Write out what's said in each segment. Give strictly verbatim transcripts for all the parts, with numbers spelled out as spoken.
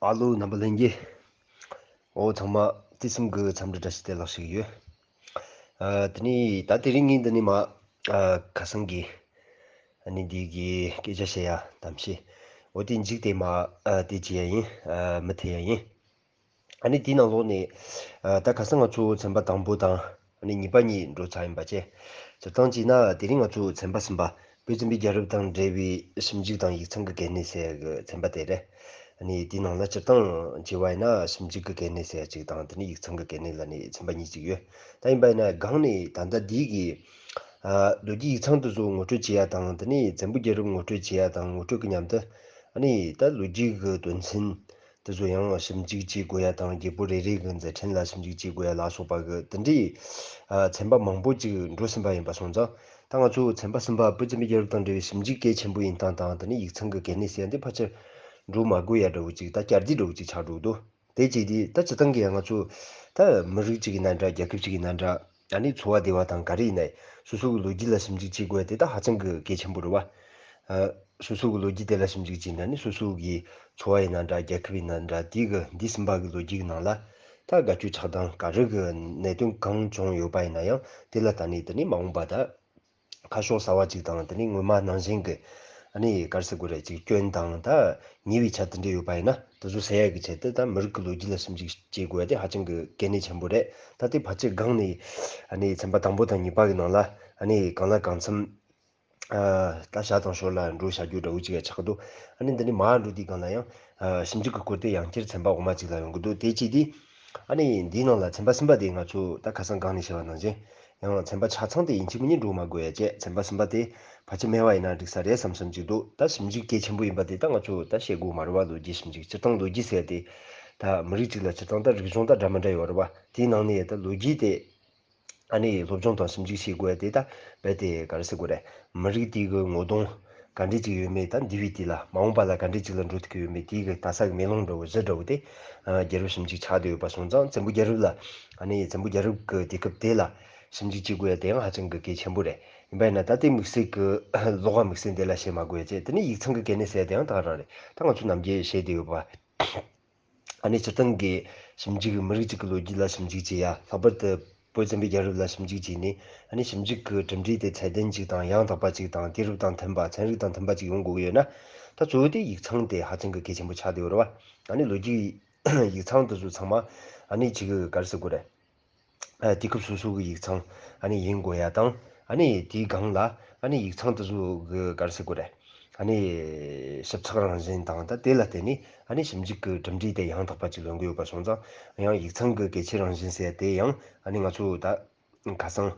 ཨ་ལོ། རྣམ་པ་ལྷན་རྒྱས། འོ། ཚང་མ་བརྩེ་སེམས་ཀྱི་འཚམས་འདྲི་བཀྲ་ཤིས་བདེ་ལེགས་ཞུ་གི་ཡོད། ཨ། དེ་ནས་ད་དེ་རིང་ངས་འདི་ནས་མ། ཨ། ཁ་སང་གི་ཨ་ནི་འདི་གི་སྐད་ཆ་བཤད་ཡ་གཏམ་བཤད། འོ། དེ་མཇུག་དེ་མ། ཨ། དེ་བྱེད་ཡ་ཡིན། ཨ། མུ་མཐུད་ཡ་ཡིན། ཨ་ནི་དེའི་ནང་ལོགས་ནས། ཨ། ད་ཁ་སང་ང་ཚོ་ཚན་པ་དང་པོ་དང་ཨ་ནི་གཉིས་པ་གཉིས་འགྲོ་ཚར་ཡིན་པ་བྱས། སྤྱིར་བཏང་བྱས་ན་དེ་རིང་ང་ཚོ་ཚན་པ་གསུམ་པ། བོད་བཙན་པོའི་རྒྱལ་རབས་དང་འབྲེལ་བའི་ཞིབ་འཇུག་དང་ཡིག་ཚང་གི་གལ་གནད་ཟེར་ཡ་གི་ཚན་པ་དེ་རེད། ཨ་ནི་དེའི་ནང་ལ་སྤྱིར་བཏང་བྱས་པ་ཡིན་ན་ཞིབ་འཇུག་གི་གལ་གནད་ཟེར་ཡ་གཅིག་དང་། དེ་ནས་ཡིག་ཚང་གི་གལ་གནད་ལབ་ནས་ཚན་པ་གཉིས་གཅིག་ཡོད། ད་ཡིན་པ་ཡིན་ན་སྒང་ནས་ད་ལྟ་འདི་གི། ཨ། ལོ་རྒྱུས་ཡིག་ཚང་དེ་ཚོ་ངོ་སྤྲོད་བྱེད་ཡ་དང་། དེ་ནས་བཙན་པོའི་རྒྱལ་རབས་ངོ་སྤྲོད་བྱེད་ཡ་དང་། ངོ་སྤྲོད་ཀྱི་མཉམ་དུ་ཨ་ནི་ད་ལོ་རྒྱུས་ཀྱི་དོན་ཚན་དེ་ཚོ་ཡང་ཞིབ་འཇུག་བྱེད་དགོས་ཡ་དང་། རྒྱལ་པོ་རེ་རེ་གི་མཛད་འཕྲིན་ལ་ཞིབ་འཇུག་བྱེད་དགོས་ཡ་ལ་སོགས་པ་གི་དེ་འདྲའི། ཨ། ཚན་པ་མང་པོ་ཅིག་འགྲོ་ཟིན་པ་ཡིན་པ་སོང་ཙང་། ད་ང་ཚོ་ཚན་པ་གསུམ་པ་བོད་བཙན་པོའི་རྒྱལ་རབས་དང་འབྲེལ་བའི་ཞིབ་འཇུག་གལ་ཆེན་པོ་ཡིན་སྟངས་དང་། དེ་ནས་ཡིག་ཚང་གི་གལ་གནད་ཟེར་ཡ་འདི་ཕལ་ཆེར་འགྲོ་མ་དགོས་ཡ་འདྲ་བོ་ཅིག། ད་བསྐྱར་ཟློས་འདྲ་བོ་ཅིག་ཆགས་འགྲོ་གི་འདུག། དེ་བྱས་དུས་ད་སྤྱིར་བཏང་གི་ང་ཚོ་ད་མི་རིགས་གཅིག་ཡིན་ན་འདྲ། རྒྱལ་ཁབ་གཅིག་ཡིན་ན་འདྲ། ཨ་ནི་འཚོ་བ་བདེ་བ་དང་ག་རེ་ཡིན་ནའི་སོ་སོ་གི་ལོ་རྒྱུས་ལ་ཞིབ་འཇུག་བྱེད་དགོས་ཡ་དེ་ད་ཧ་ཅང་གི་གལ་ཆེན་པོ་རེད་བ། ཨ། སོ་སོ་གི་ལོ་རྒྱུས་དེ་ལ་ཞིབ་འཇུག་བྱས་ན་ནི་སོ་སོ་གི་འཚོ་བ་ཡིན་ན་འདྲ། རྒྱལ་ཁབ་ཡིན་ན་འདྲ། དེ་གི་འདི་གསུམ་པ་གི་ལོ་རྒྱུས་ཀྱི་ནང་ལ་ད་དགའ་སྐྱོ་ཆགས་སྡང་ག་རེ་གི་གནད་དོན་གང་བྱུང་ཡོད་པ་ཡིན་ན་ཡང་། དེ་ལ་ད་ནི་དེ་ནི་མ་འོངས་པ་ད་ཁ་ཕྱོགས་གསར་བ་ཅིག་དང་། དེ་ནི་སྔོན་མ་ནང་བཞིན་གྱི་ཨ་ནི་ག་རེ་ཟེར་དགོས་རེད། ཅིག་སྐྱོན་དང་ད་ཉེས་པའི་ཆ་དེ་འདྲ་ཡོད་པ་ཡིན་ན་དེ་ཚོ་སེལ་ཡག་གི་ཆེད་དུ་ད་མི་རིགས་ཀྱི་ལོ་རྒྱུས་ལ་ཞིབ་འཇུག་བྱེད་དགོས་ཡ་དེ་ཧ་ཅང་གི་གལ་གནད་ཆེན་པོ་རེད། ད་དེ་ཕལ་ཆེར་སྒང་ནས་ཨ་ནི་ཚན་པ་དང་པོ་དང་གཉིས་པ་གི་ནང་ལ་ཨ་ནི་གང་ལ་གང་འཚམ། ཨ། ད་ཞར་དང་ཞོར་ལ་འགྲོ་བྱ་རྒྱུ་འདྲ་བོ་ཅིག་ཡང་ཆགས་ཀྱི་འདུག། ཨ་ནི་འདི་ནས་མར་འགྲོ་དུས་སྒང་ལ་ཡང་། ཨ། ཞིབ་འཇུག་གི་སྐོར་དེ་ཡང་བསྐྱར་ཚན་པ་འོག་མ་ཅིག་ལ་ཡོང་གི་འདུག། དེ་བྱས་དུས་ཨ་ནི་འདིའི་ནང་ལ་ཚན་པ་གསུམ་པ་དེ་ང་ཚོ་ད་ཁ་སང་སྒང་ནས་བཤད་པ་ནང་བཞིན། ཡང་ཚན་པ་ཆ་ཚང་དེ་ཡིན་གཅིག་མིན་གཉིས་འགྲོ་མ་དགོས་ཡ་བྱས། ཚན་པ་གསུམ་པ་དེ་ཕལ་ཆེར་མེད་པ་ཡིན་ན་འགྲིག་ས་རེད་བསམ་བསམ་ཅིག་འདུག། ད་ཞིབ་འཇུག་གལ་ཆེན་པོ་ཡིན་པ་དེ་ད་ང་ཚོ་ད་བཤད་དགོས་མ་རེད་བ། ལོ་རྒྱུས་ཞིབ་འཇུག། སྤྱིར་བཏང་ལོ་རྒྱུས་ཟེར་ཡ་དེ་ད་མི་རིགས་གཅིག་ལ་སྤྱིར་བཏང་ད་རིག་གཞུང་ད་འདྲ་མི་འདྲ་ཡོད་རེད་བ། དེའི་ནང་ནས་ད་ལོ་རྒྱུས་དེ་ཨ་ནི་སློབ་སྦྱོང་དང་ཞིབ་འཇུག་བྱེད་དགོས་ཡ་དེ་ད་རྦད་དེ་ག་རེ་ཟེར་དགོས་རེད། མི་རིགས་དེ་གི་ངོ་གདོང་ག་འདྲས་ཅིག་ཡོད་མེད། ད་འདས་པའི་དུས་ལ་མ་འོངས་པ་ལ་ག་འདྲས་ཅིག་ལ་འགྲོ་ཐུབ་ཀྱི་ཡོད་མེད། དེ་གི་ལྟ་ས་གི་མེ་ལོང་འདྲ་བོ་གཞི་འདྲ་བོ་དེ། ཨ། རྒྱལ་རབས་ཞིབ་འཇུག་ཆགས་བསྡད་ཡོད་པ་སོང་ཙང་། བཙན་པོའི་རྒྱལ་རབས་ལ། ཨ་ནི་བཙན་པོའི་རྒྱལ་རབས་ཀྱི་དུས་སྐབས་དེ་ལ་ཞིབ་འཇུག་བྱེད་དགོས་ཡ་དེ་ཡང་ཧ་ཅང་གི་གལ་ཆེན་པོ་རེད། ཡིན་པ་ཡིན་ན་ད་དེ་དམིགས་བསལ་གྱི་ལོགས་ཀ་དམིགས་བསལ་འདི་ལ་བཤད་མ་དགོས་ཡ་བྱས། དེ་ནས་ཡིག་ཚང་གི་གལ་གནད་ཟེར་ཡ་དེ་ཡང་ད་ག་རང་རེད། ད་ང་ཚོ་ནམ་རྒྱུན་བཤད་བསྡད་ཡོད་པ། ཨ་ནི་སྤྱིར་བཏང་གི་ཞིབ་འཇུག་གི་མི་རིགས་གཅིག་གི་ལོ་རྒྱུས་ལ་ཞིབ་འཇུག་བྱེད་ཡ། ལྷག་པར་དུ་བོད་བཙན་པོའི་རྒྱལ་རབས་ལ་ཞིབ་འཇུག་བྱས་ནས། ཨ་ནི་ཞིབ་འཇུག་གི་གྲུབ་འབྲས་དེ་ཚད་ལྡན་ཅིག་དང་ཡང་དག་པ་ཅིག་དང་། དུས་རབས་དང་མཐུན་པ། ཚན་རིག་དང་མཐུན་པ་ཅིག་ཡོང་དགོས་ཀྱི་ཡོད་ན། ད་གཙོ་བོ་དེ་ཡིག་ཚང་དེ་ཧ་ཅང་གི་གལ་ཆེན་པོ་ཆགས་བསྡད་ཡོད་རེད་བ། ཨ་ནི་ལོ་རྒྱུས་ཡིག་ཚང་དེ་ཚོ་ཚང་མ་ཨ་ནི་ཅིག་ག་རེ་ཟེར་དགོས་རེད། ཨ། དུས་སྐབས་སོ་སོ་གི་ཡིག་ཚང་ཨ་ནི་ཡིན་དགོས་ཡ་དང་། ཨ་ནི་དེའི་སྒང་ལ་ཨ་ནི་ཡིག་ཚང་དེ་ཚོ་གི་ག་རེ་ཟེར་དགོས་རེད། ཨ་ནི་ཞིབ་ཚགས་རང་བཞིན་དང་། ད་དེ་ལ་བརྟེན་ནས་ཨ་ནི་ཞིབ་འཇུག་གི་གྲུབ་འབྲས་དེ་ཡང་དག་པ་ཅིག་ལོན་གི་ཡོད་པ་སོང་ཙང་། ཡང་ཡིག་ཚང་གི་གལ་ཆེ་རང་བཞིན་ཟེར་ཡ་དེ་ཡང་ཨ་ནི་ང་ཚོ་ད་ཁ་སང་།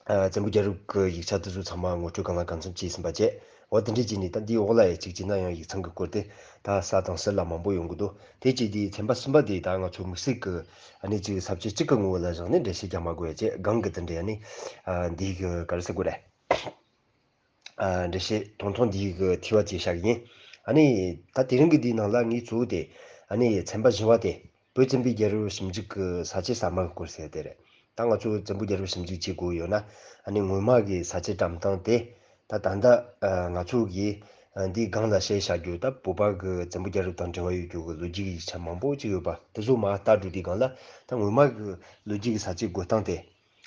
ཨ། བཙན་པོའི་རྒྱལ་རབས་ཀྱི་ཡིག་ཆ་དེ་ཚོ་ཚང་མ་ངོ་སྤྲོད་གང་ལ་གང་འཚམ་བྱས་ཟིན་པ་བྱས། འོ། དེ་འདྲས་བྱས་ནས་ད་འདིའི་འོག་ལ་ཡ་གཅིག་བྱས་ན་ཡང་ཡིག་ཚང་གི་སྐོར་དེ་ད་ས་དང་སྲིད་ལ་མང་པོ་ཡོང་གི་འདུག། དེ་བྱས་དུས་ཚན་པ་གསུམ་པ་དེ་ད་ང་ཚོ་དམིགས་བསལ་གྱི་ཨ་ནི་ཅིག་ས་བཅད་གཅིག་གི་ངོ་བོ་ལ་བཞག་ནས་འགྲེལ་བཤད་རྒྱག་མ་དགོས་ཡ་བྱས། སྒང་གི་དེ་འདྲས་ཨ་ནི། ཨ། འདི་གི་ག་རེ་ཟེར་དགོས་རེད། ཨ། འགྲེལ་བཤད་ཐུང་ཐུང་འདི་གི་ཐོས་པ་བྱས་བཞག་གི་ཡིན། ཨ་ནི་ད་དེ་རིང་གི་འདིའི་ནང་ལ་ངས་གཙོ་བོ་དེ་ཨ་ནི་ཚན་པ་བཞི་བ་དེ། བོད་བཙན་པོའི་རྒྱལ་རབས་ཞིབ་འཇུག་གི་ས་བཅད་གསར་མ་གི་སྐོར་ཟེར་དེ་རེད། ད་ང་ཚོ་བཙན་པོའི་རྒྱལ་རབས་ཞིབ་འཇུག་བྱེད་དགོས་ཡོད་ན། ཨ་ནི་སྔོན་མ་གི་ས་བཅད་བཀྲམ་སྟངས་དེ། ད་ད་ལྟ་ང་ཚོ་གིས་འདིའི་སྒང་ལ་བཤད་བཞག་རྒྱུ། ད་བོད་པ་གི་བཙན་པོའི་རྒྱལ་རབས་དང་འབྲེལ་བ་ཡོད་རྒྱུ་གི་ལོ་རྒྱུས་ཀྱི་ཡིག་ཆ་མང་པོ་ཅིག་ཡོད་པ་དེ་ཚོ་མར་ལྟ་འགྲོ་དུས་སྒང་ལ། ད་སྔོན་མ་གི་ལོ་རྒྱུས་ཀྱི་ས་བཅད་འགོད་སྟངས་དེ་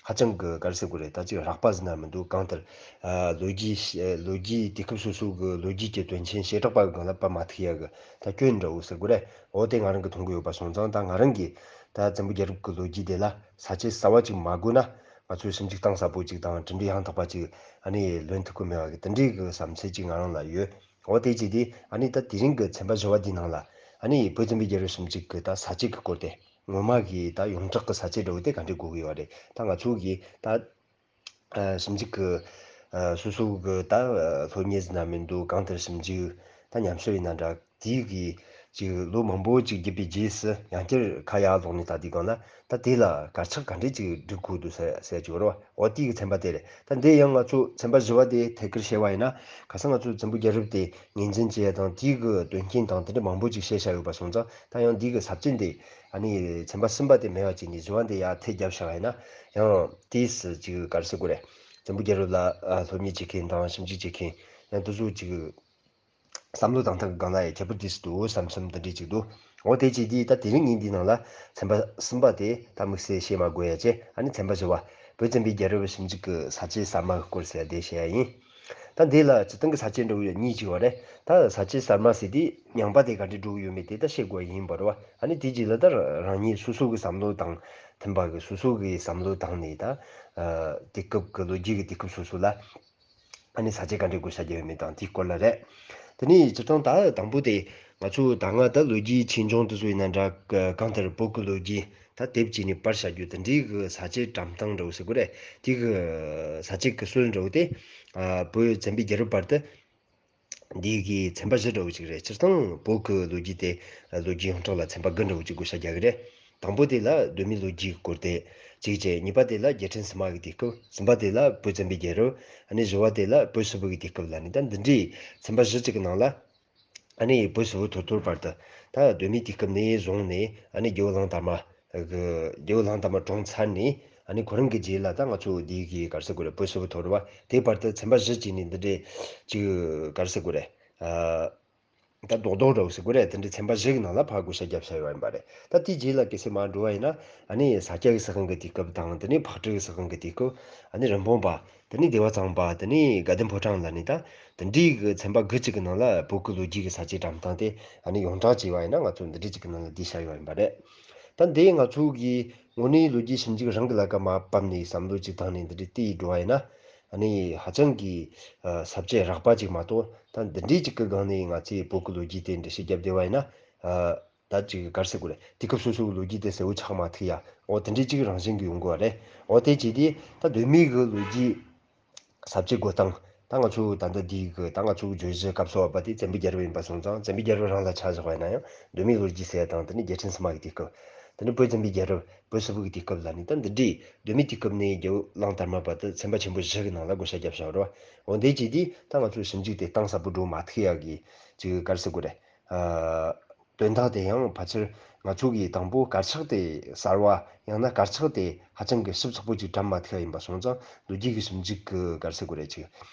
ཧ་ཅང་གི་ག་རེ་ཟེར་དགོས་རེད། ད་ཅིག་རགས་པ་ཟེར་ན་མི་འདུག། གང་ལྟར། ཨ། ལོ་རྒྱུས། ལོ་རྒྱུས་དུས་སྐབས་སོ་སོ་གི་ལོ་རྒྱུས་ཀྱི་དོན་ཆེན་བྱེ་བྲག་པ་གི་སྒང་ལ་པར་མ་ཐིག་ཡ་གི་ད་སྐྱོན་འདྲ་བོ་ཟེར་དགོས་རེད། འོ། དེ་ང་རང་གིས་མཐོང་གི་ཡོད་པ་སོང་ཙང་། ད་ང་རང་གིས་ད་བཙན་པོའི་རྒྱལ་རབས་ཀྱི་ལོ་རྒྱུས་དེ་ལ་ས་བཅད་གསར་བ་ཅིག་མ་བགོས་ན། ང་ཚོས་ཞིབ་འཇུག་གཏིང་ཟབ་པོ་ཅིག་དང་གྲུབ་འབྲས་ཡང་དག་པ་ཅིག་ཨ་ནི་ལོན་ཐུབ་ཀྱི་མེད་པ་གི་དེ་འདྲའི་གི་བསམ་ཚུལ་ཅིག་ང་རང་ལ་ཡོད། འོ། དེ་བྱས་དུས་ཨ་ནི་ད་དེ་རིང་གི་ཚན་པ་བཞི་བ་འདིའི་ནང་ལ་ཨ་ནི་བོད་བཙན་པོའི་རྒྱལ་རབས་ཞིབ་འཇུག་གི་ད་ས་བཅད་ཀྱི་སྐོར་དེ། སྔོན་མ་གི་ད་ཡོངས་གྲགས་ཀྱི་ས་བཅད་འདྲ་བོ་དེ་ག་འདྲ་དགོས་ཀྱི་ཡོད་རེད། ད་ང་ཚོ་གིས་ད། ཨ། ཞིབ་འཇུག་གི། ཨ། སོ་སོ་གི་ད། ཨ། སློབ་གཉེར་ཟེར་ན་མི་འདུག། གང་ལྟར་ཞིབ་འཇུག་ད་ཉམས་ཞིབ་ཡིན་ན་འདྲ། དེའི་གི་ཅིག་ལོ་མང་པོ་ཅིག་བརྒྱུད་པའི་རྗེས་སུ་ཡང་བསྐྱར་ཁ་ཡར་ལོག་ནས་ལྟ་དུས་སྒང་ལ། ད་དེ་ལ་དཀར་ཆག་ག་འདྲས་ཅིག་སྒྲིག་དགོས་འདུག་ཟེར་ཟེར་གྱི་ཡོད་རེད་བ། འོ། དེའི་གི་ཚན་པ་དེ་རེད། ད་འདི་ཡང་ང་ཚོ་ཚན་པ་བཞི་བ་དེ་ཐད་ཀར་བཤད་པ་ཡིན་ན། ཁ་སང་ང་ཚོས་བཙན་པོའི་རྒྱལ་རབས་དེ་ངོས་འཛིན་བྱེད་ཡ་དང་། དེའི་གི་དོན་རྐྱེན་དང་དེ་འདྲ་མང་པོ་ཅིག་བཤད་བཞག་ཡོད་པ་སོང་ཙང་། ད་ཡང་འདི་གི་ས་བཅད་འདི་ཨ་ནི་ཚན་པ་གསུམ་པ་དེ་མེད་པ་བྱས་ནས་བཞི་བ་འདི་ཡར་ཐད་བརྒྱབ་བཞག་པ་ཡིན་ན། ཡང་དེས་ཅིག་ག་རེ་ཟེར་དགོས་རེད། བཙན་པོའི་རྒྱལ་རབས་ལ། ཨ། སློབ་གཉེར་བྱེད་མཁན་དང་ཞིབ་འཇུག་བྱེད་མཁན་ཡང་དེ་ཚོ་ཅིག་ བསམ་བློ་བཏང་སྟངས་ཀྱི་སྒང་ལ་ཡང་ཁྱད་པར་དེ་སུ་འདུག་བསམ་བསམ་དེ་འདྲ་ཅིག་འདུག་འོ་དེ་བྱས་དུས་ད་དེ་རིང་ངས་འདིའི་ནང་ལ་ཚན་པ་གསུམ་པ་དེ་ད་དམིགས་བསལ་བཤད་མ་དགོས་ཡ་བྱས། ཨ་ནི་ཚན་པ་བཞི་བ་བོད་བཙན་པོའི་རྒྱལ་རབས་ཞིབ་འཇུག་གི་ས་བཅད་གསར་མ་གི་སྐོར་ཟེར་ཡ་དེ་བཤད་ཡ་ཡིན། ད་འདི་ལ་སྤྱིར་བཏང་གི་ས་བཅད་འདྲ་བོ་གཉིས་ཅིག་ཡོད་རེད། ད་ས་བཅད་གསར་མ་ཟེར་དུས་ཉམས་པ་དེ་ག་འདྲས་འགྲོ་གི་ཡོད་མེད་དེ་ད་བཤད་དགོས་ཡ་ཡིན་པ་རེད་བ། ཨ་ནི་དེ་རྗེས་ལ་ད་རང་ཉིད་སོ་སོ་གི་བསམ་བློ་དང་མཐུན་པ་གི་སོ་སོ་གི་བསམ་བློ་བཏང་ནས་ད་ཨ་དུས་སྐབས་ཀྱི་ལོ་རྒྱུས་ཀྱི་དུས་སྐབས་སོ་སོ་ལ་ཨ་ནི་ས་བཅད་ག་འདྲས་བགོ་བཤའ་རྒྱག་ཡོད་མེད་དང་དེའི་སྐོར་ལ་རེད། དེ་ནས་སྤྱིར་བཏང་ད་དང་པོ་དེ་ང་ཚོ་ད་སྔ་ད་ལོ་རྒྱུས་ཆོས་འབྱུང་དེ་ཚོ་ཡིན་ན་འདྲ། གང་ལྟར་བོད་ཀྱི་ལོ་རྒྱུས་ད་དེབ་ཅིག་ནས་པར་བྱ་རྒྱུ་དེ་འདྲའི་གི་ས་བཅད་བཀྲམ་སྟངས་འདྲ་བོ་ཟེར་དགོས་རེད། དེ་གི་ས་བཅད་ཀྱི་སྲོལ་འདྲ་བོ་དེ་ཨ་བོད་བཙན་པོའི་རྒྱལ་རབས་བར་དུ་འདི་གི་ཚན་པ་བཞི་འདྲ་བོ་ཅིག་རེད། སྤྱིར་བཏང་བོད་ཀྱི་ལོ་རྒྱུས་དེ་ལོ་རྒྱུས་ཡོངས་གྲགས་ལ་ཚན་པ་དགུ་འདྲ་བོ་ཅིག་བགོ་བཤའ་རྒྱག་གི་རེད། དང་པོ་དེ་ལ་གདོད་མའི་ལོ་རྒྱུས་ཀྱི་སྐོར་དེ་གཅིག་བྱས། གཉིས་པ་དེ་ལ་རྒྱལ་ཕྲན་སུམ་པ་གི་དུས་སྐབས། གསུམ་པ་དེ་ལ་བོད་བཙན་པོའི་རྒྱལ་རབས། ཨ་ནི་བཞི་བ་དེ་ལ་བོད་སིལ་བུ་གི་དུས་སྐབས་ལ་ནི་ད་འདི་འདྲའི་ཚན་པ་བཞི་ཅིག་གི་ནང་ལ་ཨ་ནི་བོད་སིལ་བུ་ཐོར་ཐོར་བར་དུ་ད་གདོད་མའི་དུས་སྐབས་ནས་བཟུང་ནས་ཨ་ནི་རྒྱལ་བོ་གླང་དར་མ་གི་རྒྱལ་བོ་གླང་དར་མ་གྲོངས་ཚར་ནས་ཨ་ནི་ཁོ་རང་གི་རྗེས་ལ་ད་ང་ཚོ་འདི་གི་ག་རེ་ཟེར་དགོས་རེད། བོད་སིལ་བུ་ཐོར་བ་དེ་བར་དུ་ཚན་པ་བཞི་ཅིག་ནས་འདི་འདྲའི་ཅིག་ག་རེ་ཟེར་དགོས་རེད། ཨ། ད་རྡོག་རྡོག་འདྲ་བོ་ཟེར་དགོས་རེད། དེ་འདྲའི་ཚན་པ་བཞི་གི་ནང་ལ་ཕར་བགོ་བཤའ་བརྒྱབ་བཞག་ཡོད་པ་ཡིན་པ་རེད། ད་དེའི་རྗེས་ལ་གལ་སྲིད་མར་འགྲོ་བ་ཡིན་ན་ཨ་ནི་ས་སྐྱ་གི་སྲིད་དབང་གི་དུས་སྐབས་དང་། དེ་ནས་ཕག་གྲུ་གི་སྲིད་དབང་གི་དུས་སྐབས། ཨ་ནི་རིན་སྤུངས་པ། དེ་ནས་བདེ་བ་གཙང་པ། དེ་ནས་དགའ་ལྡན་ཕོ་བྲང་ལ་ནི་ད་དེ་འདྲའི་གི་ཚན་པ་དགུ་གཅིག་གི་ནང་ལ་བོད་ཀྱི་ལོ་རྒྱུས་ཀྱི་ས་བཅད་བཀྲམ་སྟངས་དེ་ཨ་ནི་ཡོངས་གྲགས་བྱས་པ་ཡིན་ན་ང་ཚོ་འདི་འདྲའི་གཅིག་གི་ནང་ལ་བསྡུས་བཞག་ཡོད་པ་ཡིན་པ་རེད། ད་འདི་ང་ཚོ་གི་དངོས་གནས་ལོ་རྒྱུས་ཞིབ་འཇུག་རང་གི་ལ་ཀ་མར་བབས་ནས་བསམ་བློ་གཅིག་བཏང་ནས་འདི་འདྲའི་བལྟས་འགྲོ་བ་ཡིན་ན། ཨ་ནི་ཧ་ཅང་གི་ཨ་ས་བཅད་རགས་པ་ཅིག་མ་གཏོགས། ད་འདི་འདྲའི་ཅིག་གི་སྒང་ནས་ང་ཚོས་བོད་ཀྱི་ལོ་རྒྱུས་དེ་འགྲེལ་བཤད་བརྒྱབ་བསྡད་པ་ཡིན་ན། ཨ་ད་ཅིག་ག་རེ་ཟེར་དགོས་རེད། དུས་སྐབས་སོ་སོའི་ལོ་རྒྱུས་དེ་གསལ་བོ་ཆགས་མ་ཐུབ་ཡ། འོ་དེ་འདྲའི་ཅིག་རང་བཞིན་གྱིས་ཡོང་དགོས་པ་རེད། འོ་དེ་བྱས་དུས་ད་གདོད་མའི་གི་ལོ་རྒྱུས་ས་བཅད་བགོ་སྟངས། ད་ང་ཚོ་ད་ལྟ་འདི་གི་ད་ང་ཚོ་བརྗོད་གཞི་སྐབས་སུ་བབས་པ་དེ་བཙན་པོའི་རྒྱལ་རབས་ཡིན་པ་སོང་ཙང་། བཙན་པོའི་རྒྱལ་རབས་རང་ལ་ཆ་བཞག་པ་ཡིན་ན་ཡང་གདོད་མའི་ལོ་རྒྱུས་ཟེར་ཡ་དང་། དེ་ནས་རྒྱལ་ཕྲན་སུམ་པ་གི་དུས་སྐབས། དེ་ནས་བོད་བཙན་པོའི་རྒྱལ་རབས། བོད་སིལ་བུ་གི་དུས་སྐབས་ལ་ནི་ད་འདི་འདྲའི་གདོད་མའི་དུས་སྐབས་ནས་རྒྱལ་བོ་གླང་དར་མ་བར་དུ་ཚན་པ་ཆེན་པོ་བཞི་གི་ནང་ལ་བགོ་བཤའ་བརྒྱབ་བཞག་རེད་བ། འོ་འདི་བྱས་དུས་ད་ང་ཚོའི་ཞིབ་འཇུག་དེ་གཏིང་ཟབ་པོ་འགྲོ་མ་ཐུབ་ཡག་གི་ཅིག་ག་རེ་ཟེར་དགོས་རེད། ཨ་དོན་དག་དེ་ཡང་ཕལ་ཆེར་ང་ཚོ་གིས་དང་པོ་དཀར་ཆག་དེ་གསར་བ། ཡང་ན་དཀར་ཆག་དེ་ཧ་ཅང་གི་ཞིབ་ཚགས་པོ་ཅིག་བཀྲམ་མ་ཐུབ་ཡ་ཡིན་པ་སོང་ཙང་། ལོ་རྒྱུས་ཀྱི་ཞིབ་འཇུག་གི་ག་རེ་ཟེར་དགོས་རེད། ཅིག་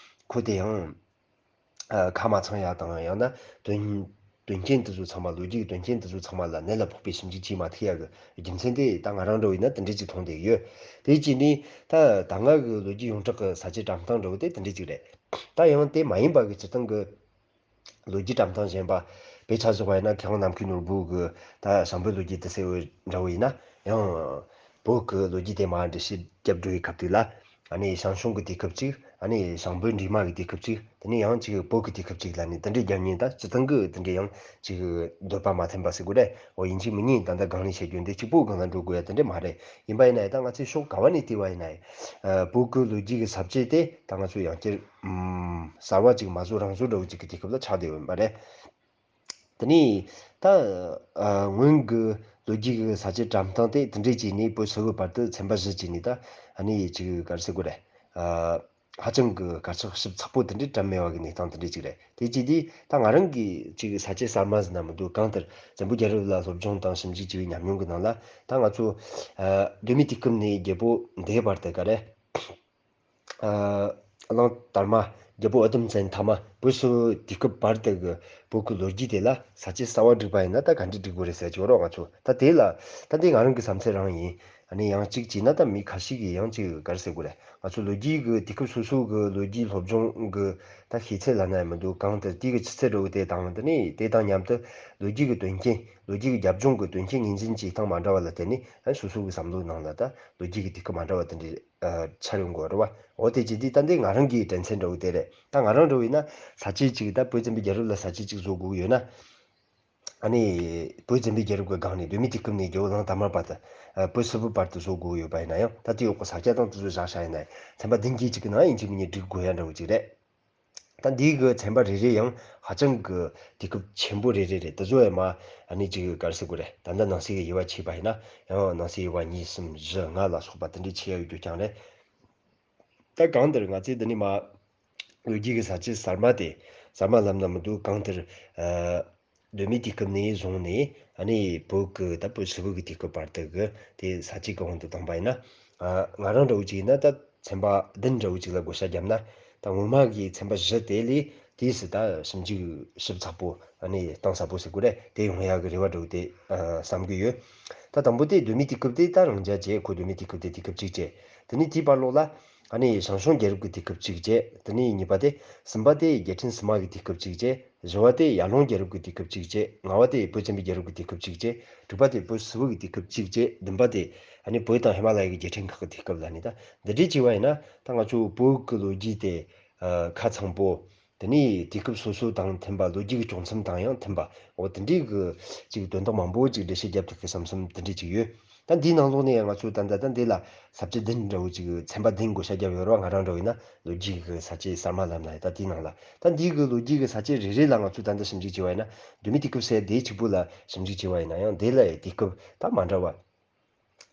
ཁོ་དེ་ཡང་ཨ་ཁ་མ་ཚང་ཡ་དང་། ཡང་ན་དོན་དོན་རྐྱེན་དེ་ཚོ་ཚང་མ། ལོ་རྒྱུས་ཀྱི་དོན་རྐྱེན་དེ་ཚོ་ཚང་མ་ལ་གནད་ལ་ཕོག་པའི་ཞིབ་འཇུག་བྱེད་མ་ཐུབ་ཡ་གི་རྒྱུ་མཚན་དེ་ད་ང་རང་འདྲ་བོ་ཡིན་ན་དེ་འདྲས་ཅིག་མཐོང་བསྡད་ཡོད། དེ་བྱས་ནས་ད་ད་སྔ་གི་ལོ་རྒྱུས་ཡོངས་གྲགས་ཀྱི་ས་བཅད་བཀྲམ་སྟངས་འདྲ་བོ་དེ་དེ་འདྲས་ཅིག་རེད། ད་ཡང་དེ་མ་ཡིན་པ་གི་སྤྱིར་བཏང་གི་ལོ་རྒྱུས་བཀྲམ་སྟངས་གཞན་པ་དཔེ་ཆ་བཞག་པ་ཡིན་ན། མཁས་དབང་ནམ་མཁའི་ནོར་བུ་གི་ད་ཞང་བོད་ལོ་རྒྱུས་དེ་གསལ་བོ་འདྲ་བོ་ཡིན་ན། ཡང་བོད་ཀྱི་ལོ་རྒྱུས་དེ་མར་འགྲེལ་བཤད་བརྒྱབ་འགྲོ་བའི་སྐབས་དེ་ལ། ཨ་ནི་ཞང་ཞུང་གི་དུས་སྐབས་གཅིག་ཨ་ནི་ཞང་བོད་འདྲེས་མ་གི་དུས་སྐབས་གཅིག་དེ་ནས་ཡང་གཅིག་བོད་ཀྱི་དུས་སྐབས་གཅིག་ལ་ནི་དེ་འདྲའི་རྒྱབ་གཉིས། ད་སྤྱིར་བཏང་གི་དེ་འདྲའི་ཡང་ཅིག་འདོད་པ་མ་མཐུན་པ་ཟེར་དགོས་རེད། འོ་ཡིན་གཅིག་མིན་གཉིས་ད་ལྟ་སྒང་ནས་བཤད་རྒྱུ་འདི་གཅིག་པོའི་སྒང་ལ་འགྲོ་དགོས་ཡ་དེ་འདྲ་མ་རེད། ཡིན་པ་ཡིན་ན་ཡང་ད་ང་ཚོས་ཕྱོགས་ག་བ་ནས་བལྟས་པ་ཡིན་ན་ཡང་། ཨ་བོད་ཀྱི་ལོ་རྒྱུས་ཀྱི་ས་བཅད་དེ་ད་ང་ཚོས་ཡང་བསྐྱར་ཨམ་གསར་བ་ཅིག་མ་བཟོ་རང་བཟོ་འདྲ་བོ་ཅིག་གི་དུས་སྐབས་ལ་ཆགས་བསྡད་ཡོད་པ་རེད། དེ་ནས་ད་ཨ་སྔོན་གྱི་ལོ་རྒྱུས་ཀྱི་ས་བཅད་བཀྲམ་སྟངས་དེ་དེ་འདྲས་བྱས་ནས། བོད་སིལ་བུ་བར་དུ་ཚན་པ་བཞི་བྱས་ནས། ད་ཨ་ནི་ཅིག་ག་རེ་ཟེར་དགོས་རེད། ཨ་ཧ་ཅང་གི་དཀར་ཆག་ཞིབ་ཚགས་པོ་དེ་འདྲས་བཀྲམ་མེད་པ་གི་གནས་སྟངས་དེ་འདྲས་ཅིག་རེད། དེ་བྱས་དུས་ད་ང་རང་གིས་ཅིག་ས་བཅད་གསར་མ་ཟེར་ན་མི་འདུག་གང་ལྟར་བཙན་པོའི་རྒྱལ་རབས་ལ་སློབ་སྦྱོང་དང་ཞིབ་འཇུག་བྱས་པའི་ཉམས་མྱོང་གི་ནང་ལ། ད་ང་ཚོ་ཨ་གདོད་མའི་དུས་སྐབས་ནས་རྒྱལ་པོ་འདས་བར་དུ་ག་རེ། ཨ་གླང་དར་མ། རྒྱལ་པོ་ཨ་དོམ་བཙན། ཐ་མ་བོད་སིལ་བུའི་དུས་སྐབས་བར་དུ་གི་བོད་ཀྱི་ལོ་རྒྱུས་དེ་ལ་ས་བཅད་གསར་བ་བསྒྲིགས་པ་ཡིན་ན་ད་ག་འདྲས་བསྒྲིགས་དགོས་རེད་ཟེར་གྱི་ཡོད་རེད། ང་ཚོ་ད་དེ་ལ་ད་འདི་ང་རང་གི་བསམ་ཚུལ་རང་ཡིན། ཨ་ནི་ཡང་གཅིག་བྱས་ན་ད་མི་ཁ་ཤས་ཀྱིས་ཡང་ཅིག་ག་རེ་ཟེར་དགོས་རེད། ང་ཚོ་ལོ་རྒྱུས་ཀྱི་དུས་སྐབས་སོ་སོ་གི་ལོ་རྒྱུས་སློབ་སྦྱོང་གི་ད་ཤེས་ཚད་ལབ་ན་ཡང་མི་འདུག་གང་ལྟར་དེ་གི་ཆུ་ཚད་འདྲ་བོ་དེ་དང་། དེ་ནས་དེ་དང་མཉམ་དུ་ལོ་རྒྱུས་ཀྱི་དོན་རྐྱེན། ལོ་རྒྱུས་ཀྱི་རྒྱབ་ལྗོངས་ཀྱི་དོན་རྐྱེན་ངོས་འཛིན་བྱེད་སྟངས་མ་འདྲ་བ་ལ་བརྟེན་ནས། ཨ་སོ་སོ་གི་བསམ་བློའི་ནང་ལ་ད་ལོ་རྒྱུས་ཀྱི་དུས་སྐབས་མ་འདྲ་བ་དེ་འདྲའི་ཨ་འཆར་ཡོང་གི་ཡོད་རེད་བ། འོ་དེ་བྱས་དུས་ད་འདི་ང་རང་གི་དྲན་ཚན་འདྲ་བོ་དེ་རེད། ད་ང་རང་འདྲ་བོ་ཡིན་ན་ས་བཅད་ཅིག་ད་བོད་བཙན་པོའི་རྒྱལ་རབས་ལ་ས་བཅད་ཅིག་བཟོ་དགོས་ཀྱི་ཡོད་ན། ཨ་ནི་བོད་བཙན་པོའི་རྒྱལ་རབས་ཀྱི་སྒང་ནས་གདོད་མའི་དུས་སྐབས་ནས་རྒྱལ་བོ་གླང་དར་མ་བར་དུ། ཨ་བོད་སིལ་བུ་བར་དུ་བཟོ་དགོས་ཀྱི་ཡོད་པ་ཡིན་ན་ཡང་། ད་དེ་འོག་གི་ས་སྐྱ་དང་དེ་ཚོ་བཞག་བཞག་ཡིན་ན་ཡང་། ཚན་པ་བདུན་བརྒྱད་ཅིག་གི་ནང་ཡིན་གཅིག་མིན་གཉིས་བསྒྲིག་དགོས་ཡ་འདྲ་བོ་ཅིག་རེད། ད་འདི་གི་ཚན་པ་རེ་རེ་ཡང་ཧ་ཅང་གི་དུས་སྐབས་ཆེན་པོ་རེ་རེ་རེད། དེ་ཚོ་ཡང་མ་ཨ་ནི་ཅིག་ག་རེ་ཟེར་དགོས་རེད། ད་ལྟ་ནང་གསེས་ཀྱི་དབྱེ་བ་ཕྱེས་པ་ཡིན་ན་ཡང་ནང་གསེས་དབྱེ་བ་གཉིས། གསུམ། བཞི། ལྔ་ལ་སོགས་པ་དེ་འདྲའི་ཕྱེ་ཡ་ཡོད་རྒྱུ་རྐྱང་རེད། ད་གང་ལྟར་ང་ཚོས་འདི་ནས་མ་ལོ་རྒྱུས་ཀྱི་ས་བཅད་གསར་མ་དེ། གསར་མ་ལབ་ན་མི་འདུག་གང་ལྟར་ཨ་གདོད་མའི་དུས་སྐབས་ནས་བཟུང་ནས། ཨ་ནི་བོད་ཀྱི་ད་བོད་སིལ་བུ་གི་དུས་སྐབས་བར་དུ་གི་དེ་ས་བཅད་ཀྱི་དབང་དུ་བཏང་པ་ཡིན་ན། ཨ་ང་རང་འདྲ་བོ་ཅིག་ཡིན་ན་ད་ཚན་པ་བདུན་འདྲ་བོ་ཅིག་ལ་བགོ་བཤའ་བརྒྱབ་ན། ད་སྔོན་མ་གི་ཚན་པ་བཞི་དེ་ལས་ དེས་ད་ཞིབ་འཇུག་ཞིབ་ཚགས་པོ་ཨ་ནི་གཏིང་ཟབ་པོ་ཟེར་དགོས་རེད། དེ་ཡོང་ཡག་གི་རེ་བ་འདྲ་བོ་དེ་ཨ་བསམ་གི་ཡོད། ད་དང་པོ་དེ་གདོད་མའི་དུས་སྐབས་དེ་ད་རང་འཇགས་བྱས། ཁོ་གདོད་མའི་དུས་སྐབས་དེ་དུས་སྐབས་གཅིག་བྱས། དེ་ནས་དེའི་བར་ལོགས་ལ་ཨ་ནི་ཞང་ཞུང་རྒྱལ་རབས་ཀྱི་དུས་སྐབས་གཅིག་བྱས། དེ་ནས་གཉིས་པ་དེ་གསུམ་པ་དེ་རྒྱལ་ཕྲན་སིལ་མ་གི་དུས་སྐབས་གཅིག་བྱས། བཞི་བ་དེ་ཡར་ལུང་རྒྱལ་རབས་ཀྱི་དུས་སྐབས་གཅིག་བྱས། ལྔ་བ་དེ་བོད་བཙན་པོའི་རྒྱལ་རབས་ཀྱི་དུས་སྐབས་གཅིག་བྱས། དྲུག་པ་དེ་བོད་སིལ་བུ་གི་དུས་སྐབས་གཅིག་བྱས། བདུན་པ་དེ་ཨ་ནི་བོད་དང་ཧི་མ་ལ་ཡ་གི་རྒྱལ་ཕྲན་ཁག་གི་དུས་སྐབས་ལ་ནི། ད་འདི་འདྲའི་བྱས་པ་ཡིན་ན་ད་ང་ཚོ་བོད་ཀྱི་ལོ་རྒྱུས་དེ་ཨ་ཁ་ཚང་པོ། དེ་ནས་དུས་སྐབས་སོ་སོ་དང་མཐུན་པ། ལོ་རྒྱུས་ཀྱི་བྱུང་མཚམས་དང་ཡང་མཐུན་པ། འོ་དེ་འདྲའི་གི་ཅིག་དོན་དག་མང་པོ་ཅིག་འགྲེལ་བཤད་རྒྱབ་ཐུབ་ཀྱི་བསམ་བསམ་དེ་འདྲའི་ཅིག་ཡོད། ད་འདིའི་ནང་ལོགས་ནས་ང་ཚོ་ད་ལྟ་ད་འདི་ལ་ས་བཅད་བདུན་འདྲ་བོ་ཅིག་ཚན་པ་བདུན་བགོ་བཤའ་བརྒྱབ་ཡོད་རེད་བ། ང་རང་འདྲ་བོ་ཡིན་ན་ལོ་རྒྱུས་ཀྱི་ས་བཅད་གསར་མ་ལབ་ན་ད་དེའི་ནང་ལ། ད་འདིའི་གི་ལོ་རྒྱུས་ཀྱི་ས་བཅད་རེ་རེ་ལ་ང་ཚོས་ད་ལྟ་ཞིབ་འཇུག་བྱས་པ་ཡིན་ན། གདོད་མའི་དུས་སྐབས་ཟེར་དེ་གཅིག་པུ་ལ་ཞིབ་འཇུག་བྱས་པ་ཡིན་ན་ཡང་དེ་ལ་དུས་སྐབས་ད་མ་འདྲ་བ།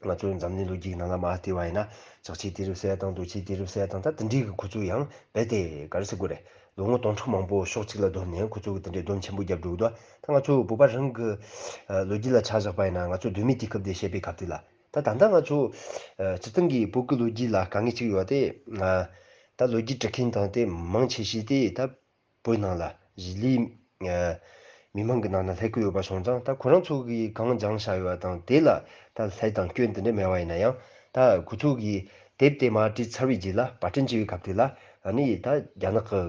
ང་ཚོ་འཛམ་གླིང་ལོ་རྒྱུས་ཀྱི་ནང་ལ་མར་བལྟས་པ་ཡིན་ན། ལྕགས་ཆའི་དུས་རབས་ཟེར་ཡ་དང་། རྡོ་ཆའི་དུས་རབས་ཟེར་ཡ་དང་། ད་དེ་འདྲའི་གི་ཁོ་ཚོ་ཡང་རྦད་དེ་ག་རེ་ཟེར་དགོས་རེད། ལོ་ངོ་སྟོང་ཕྲག་མང་པོ་ཕྱོགས་གཅིག་ལ་བསྡོམས་ནས་ཁོ་ཚོ་གི་དེ་འདྲའི་སྡོམ་ཆེན་པོ་རྒྱབ་འགྲོ་གི་འདུག་ད་ང་ཚོ་བོད་པ་རང་གི་ཨ་ལོ་རྒྱུས་ལ་ཆ་བཞག་པ་ཡིན་ན། ང་ཚོ་གདོད་མའི་དུས་སྐབས་དེ་བཤད་པའི་སྐབས་དེ་ལ། ད་ད་ལྟ་ང་ཚོ་ཨ་སྤྱིར་བཏང་གི་བོད་ཀྱི་ལོ་རྒྱུས་ལ་དཀའ་ངལ་གཅིག་ཡོད་པ་དེ། ཨ་ད་ལོ་རྒྱུས་འབྲི་མཁན་དང་དེ་མང་ཆེ་ཤོས་དེ་ད་བོད་ནང་ལ་གཞིས་ལུས་ཨ་མི་མང་གི་ནང་ན་སླེབས་ཀྱི་ཡོད་པ་སོང་ཙང་། ད་ཁོ་རང་ཚོ་གིས་གང་སྦྱངས་བཞག་ཡོད་པ་དང་། དེ་ལ་ད་ལྷད་དང་སྐྱོན་དེ་འདྲ་མེད་པ་ཡིན་ན་ཡང་། ད་ཁོ་ཚོ་གིས་དེབ་དེ་མར་བྲིས་ཚར་བའི་རྗེས་ལ་པར་སྐྲུན་བྱེད་པའི་སྐབས་དེ་ལ། ཨ་ནི་ད་རྒྱ་ནག་གི་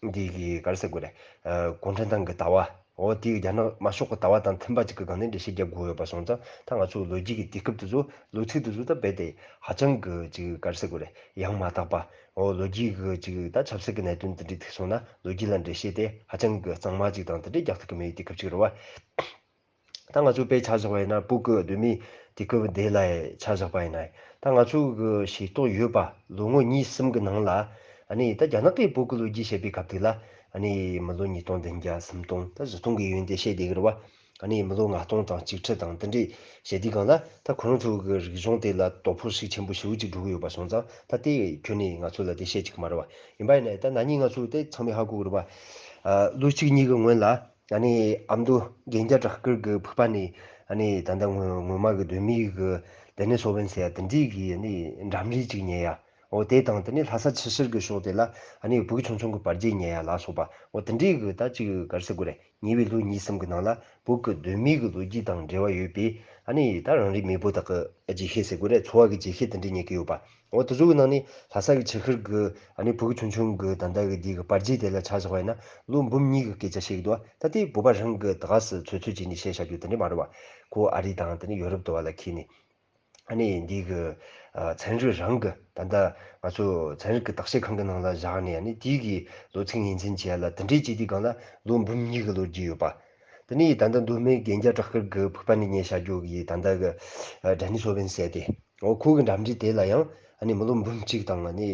འདི་གི་ག་རེ་ཟེར་དགོས་རེད། ཨ་གུང་ཁྲན་ཏང་གི་ལྟ་བ། འོ་དེ་གི་རྒྱ་ནག་དམར་ཤོག་གི་ལྟ་བ་དང་མཐུན་པ་ཅིག་གི་སྒང་ནས་འགྲེལ་བཤད་རྒྱབ་དགོས་ཡོད་པ་སོང་ཙང་། ད་ང་ཚོ་ལོ་རྒྱུས་ཀྱི་དུས་སྐབས་དེ་ཚོ། ལོ་ཚིགས་དེ་ཚོ་ད་རྦད་དེ་ཧ་ཅང་གི་ཅིག་ག་རེ་ཟེར་དགོས་རེད། ཡང་མ་དག་པ། འོ་ལོ་རྒྱུས་གི་ཅིག་ད་ཆབ་སྲིད་ཀྱི་གནད་དོན་དེ་འདྲ་ཐུག་སོང་ན། ལོ་རྒྱུས་ལ་འགྲེལ་བཤད་དེ་ཧ་ཅང་གི་གཙང་མ་ཅིག་དང་དེ་འདྲ་རྒྱག་ཐུབ་ཀྱི་མེད་པའི་དུས་སྐབས་ཅིག་རེད་བ། ད་ང་ཚོ་དཔེ་ཆ་བཞག་པ་ཡིན་ན། བོད་ཀྱི་གདོད་མའི་དུས་སྐབས་དེ་ལ་ཆ་བཞག་པ་ཡིན་ན། ད་ང་ཚོ་གི་ཤེས་རྟོགས་ཡོད་པ་ལོ་ངོ་གཉིས་གསུམ་གྱི་ནང་ལ། ཨ་ནི་ད་རྒྱ་ནག་གིས་བོད་ཀྱི་ལོ་རྒྱུས་བཤད་པའི་སྐབས་དེ་ལ། ཨ་ནི་མི་ལོ་ཉིས་སྟོང་བདུན་བརྒྱ་སུམ་སྟོང་། ད་བཞི་སྟོང་གི་ཡུན་དེ་བཤད་བསྡད་ཀྱི་རེད་བ། ཨ་ནི་མི་ལོ་ལྔ་སྟོང་དང་གཅིག་ཁྲི་དང་དེ་འདྲའི་བཤད་དུས་སྒང་ལ། ད་ཁོ་རང་ཚོ་གི་རིག་གཞུང་དེ་ལ་དོ་ཕོག་ཤུགས་ཆེན་པོ་ཞེ་པོ་ཅིག་འགྲོ་གི་ཡོད་པ་སོང་ཙང་། ད་དེ་ཁྱོན་ནས་ང་ཚོ་ལ་དེ་བཤད་ཅིག་མ་རེད་བ། ཡིན་པ་ཡིན་ན། ད་ན་ནིང་ང་ཚོ་དེ་ཚང་མས་ཧ་གོ་གི་རེད་བ། ཨ་ལོ་གཅིག་གཉིས་ཀྱི་སྔོན་ལ། ཨ་ནི་ཨ་མདོ་གན་རྒྱ་བྲག་དཀར་གྱི་ཕུག་པ་ནས། ཨ་ནི་ད་ལྟ་སྔོན་སྔོན་མ་གི་གདོད་མའི་གི་ལྡེ་སྣོད་སོ་བན་ཟེར་ཡ་དེ་འདྲའི་གི་ཨ་ནི་འགྲམ་རིས་ཅིག་རྙེད་ཡ། འོ་དེ་དང་། དེ་ནས་ལྷ་ས་ཆུ་ཤུར་གྱི་ཕྱོགས་དེ་ལ་ཨ་ནི་བུ་གུ་ཆུང་ཆུང་གི་པར་རྒྱས་རྙེད་ཡ་ལ་སོགས་པ། འོ་དེ་འདྲའི་གི་ད་ཅིག་ག་རེ་ཟེར་དགོས་རེད། ཉེ་བའི་ལོ་གཉིས་གསུམ་གྱི་ནང་ལ་བོད་ཀྱི་གདོད་མའི་གི་ལོ་རྒྱུས་དང་འབྲེལ་བ་ཡོད་པའི། ཨ་ནི་ད་རང་རེའི་མེས་པོ་དག་གི་རྒྱས་བཤད་ཟེར་དགོས་རེད། འཚོ་བ་གི་རྒྱས་བཤད་དེ་འདྲ་རྙེད་ཀྱི་ཡོད་པ། འོ་དེ་ཚོ་གི་ནང་ནས་ལྷ་ས་གི་ཆུ་ཤུར་གི་ཨ་ནི་བུ་གུ་ཆུང་ཆུང་གི་ད་ལྟ་གི་འདི་གི་པར་རྒྱས་དེ་ལ་ཆ་བཞག་པ་ཡིན་ན། ལོ་འབུམ་གཉིས་གི་སྐད་ཆ་བཤད་ཀྱི་འདུག་ད་དེ་བོད་པ་རང་གི་ད་ག་སེ་ཚོད་ཚོད་བྱས་ནས་བཤད་བཞག་རྒྱུ་དེ་འདྲ་མ་རེད་བ། ཁོ་ཨ་རི་དང་དེ་ནས་ཡོ་རོབ་དུ་བ་ལ་ཁྱེར་ནས། ཨ་ནི་འདི་གི་ཨ་ཚན་རིག་རང་གི། ད་ལྟ་ང་ཚོ་ཚན་རིག་གི་བརྟག་དཔྱད་ཁང་གི་ནང་ལ་བཞག་ནས། ཨ་ནི་དེའི་གི་ལོ་ཚིགས་ངོས་འཛིན་བྱས་ལ་དེ་འདྲའི་བྱས་དུས་སྒང་ལ་ལོ་འབུམ་གཉིས་གི་ལོ་རྒྱུས་ཡོད་པ། དེ་ནས་ད་ལྟ་མདོ་སྨད་གན་རྒྱ་བྲག་དཀར་གི་ཕུག་པ་ནས་རྙེད་བཞག་རྒྱུ་གི་ད་ལྟ་གི་ཨ་སྒྲ་སྙན་སོ་བན་ཟེར་དེ། འོ་ཁོ་གི་འགྲམ་རིས་དེ་ལ་ཡང་ཨ་ནི་མི་ལོ་འབུམ་གཅིག་དང་ཨ་ནི་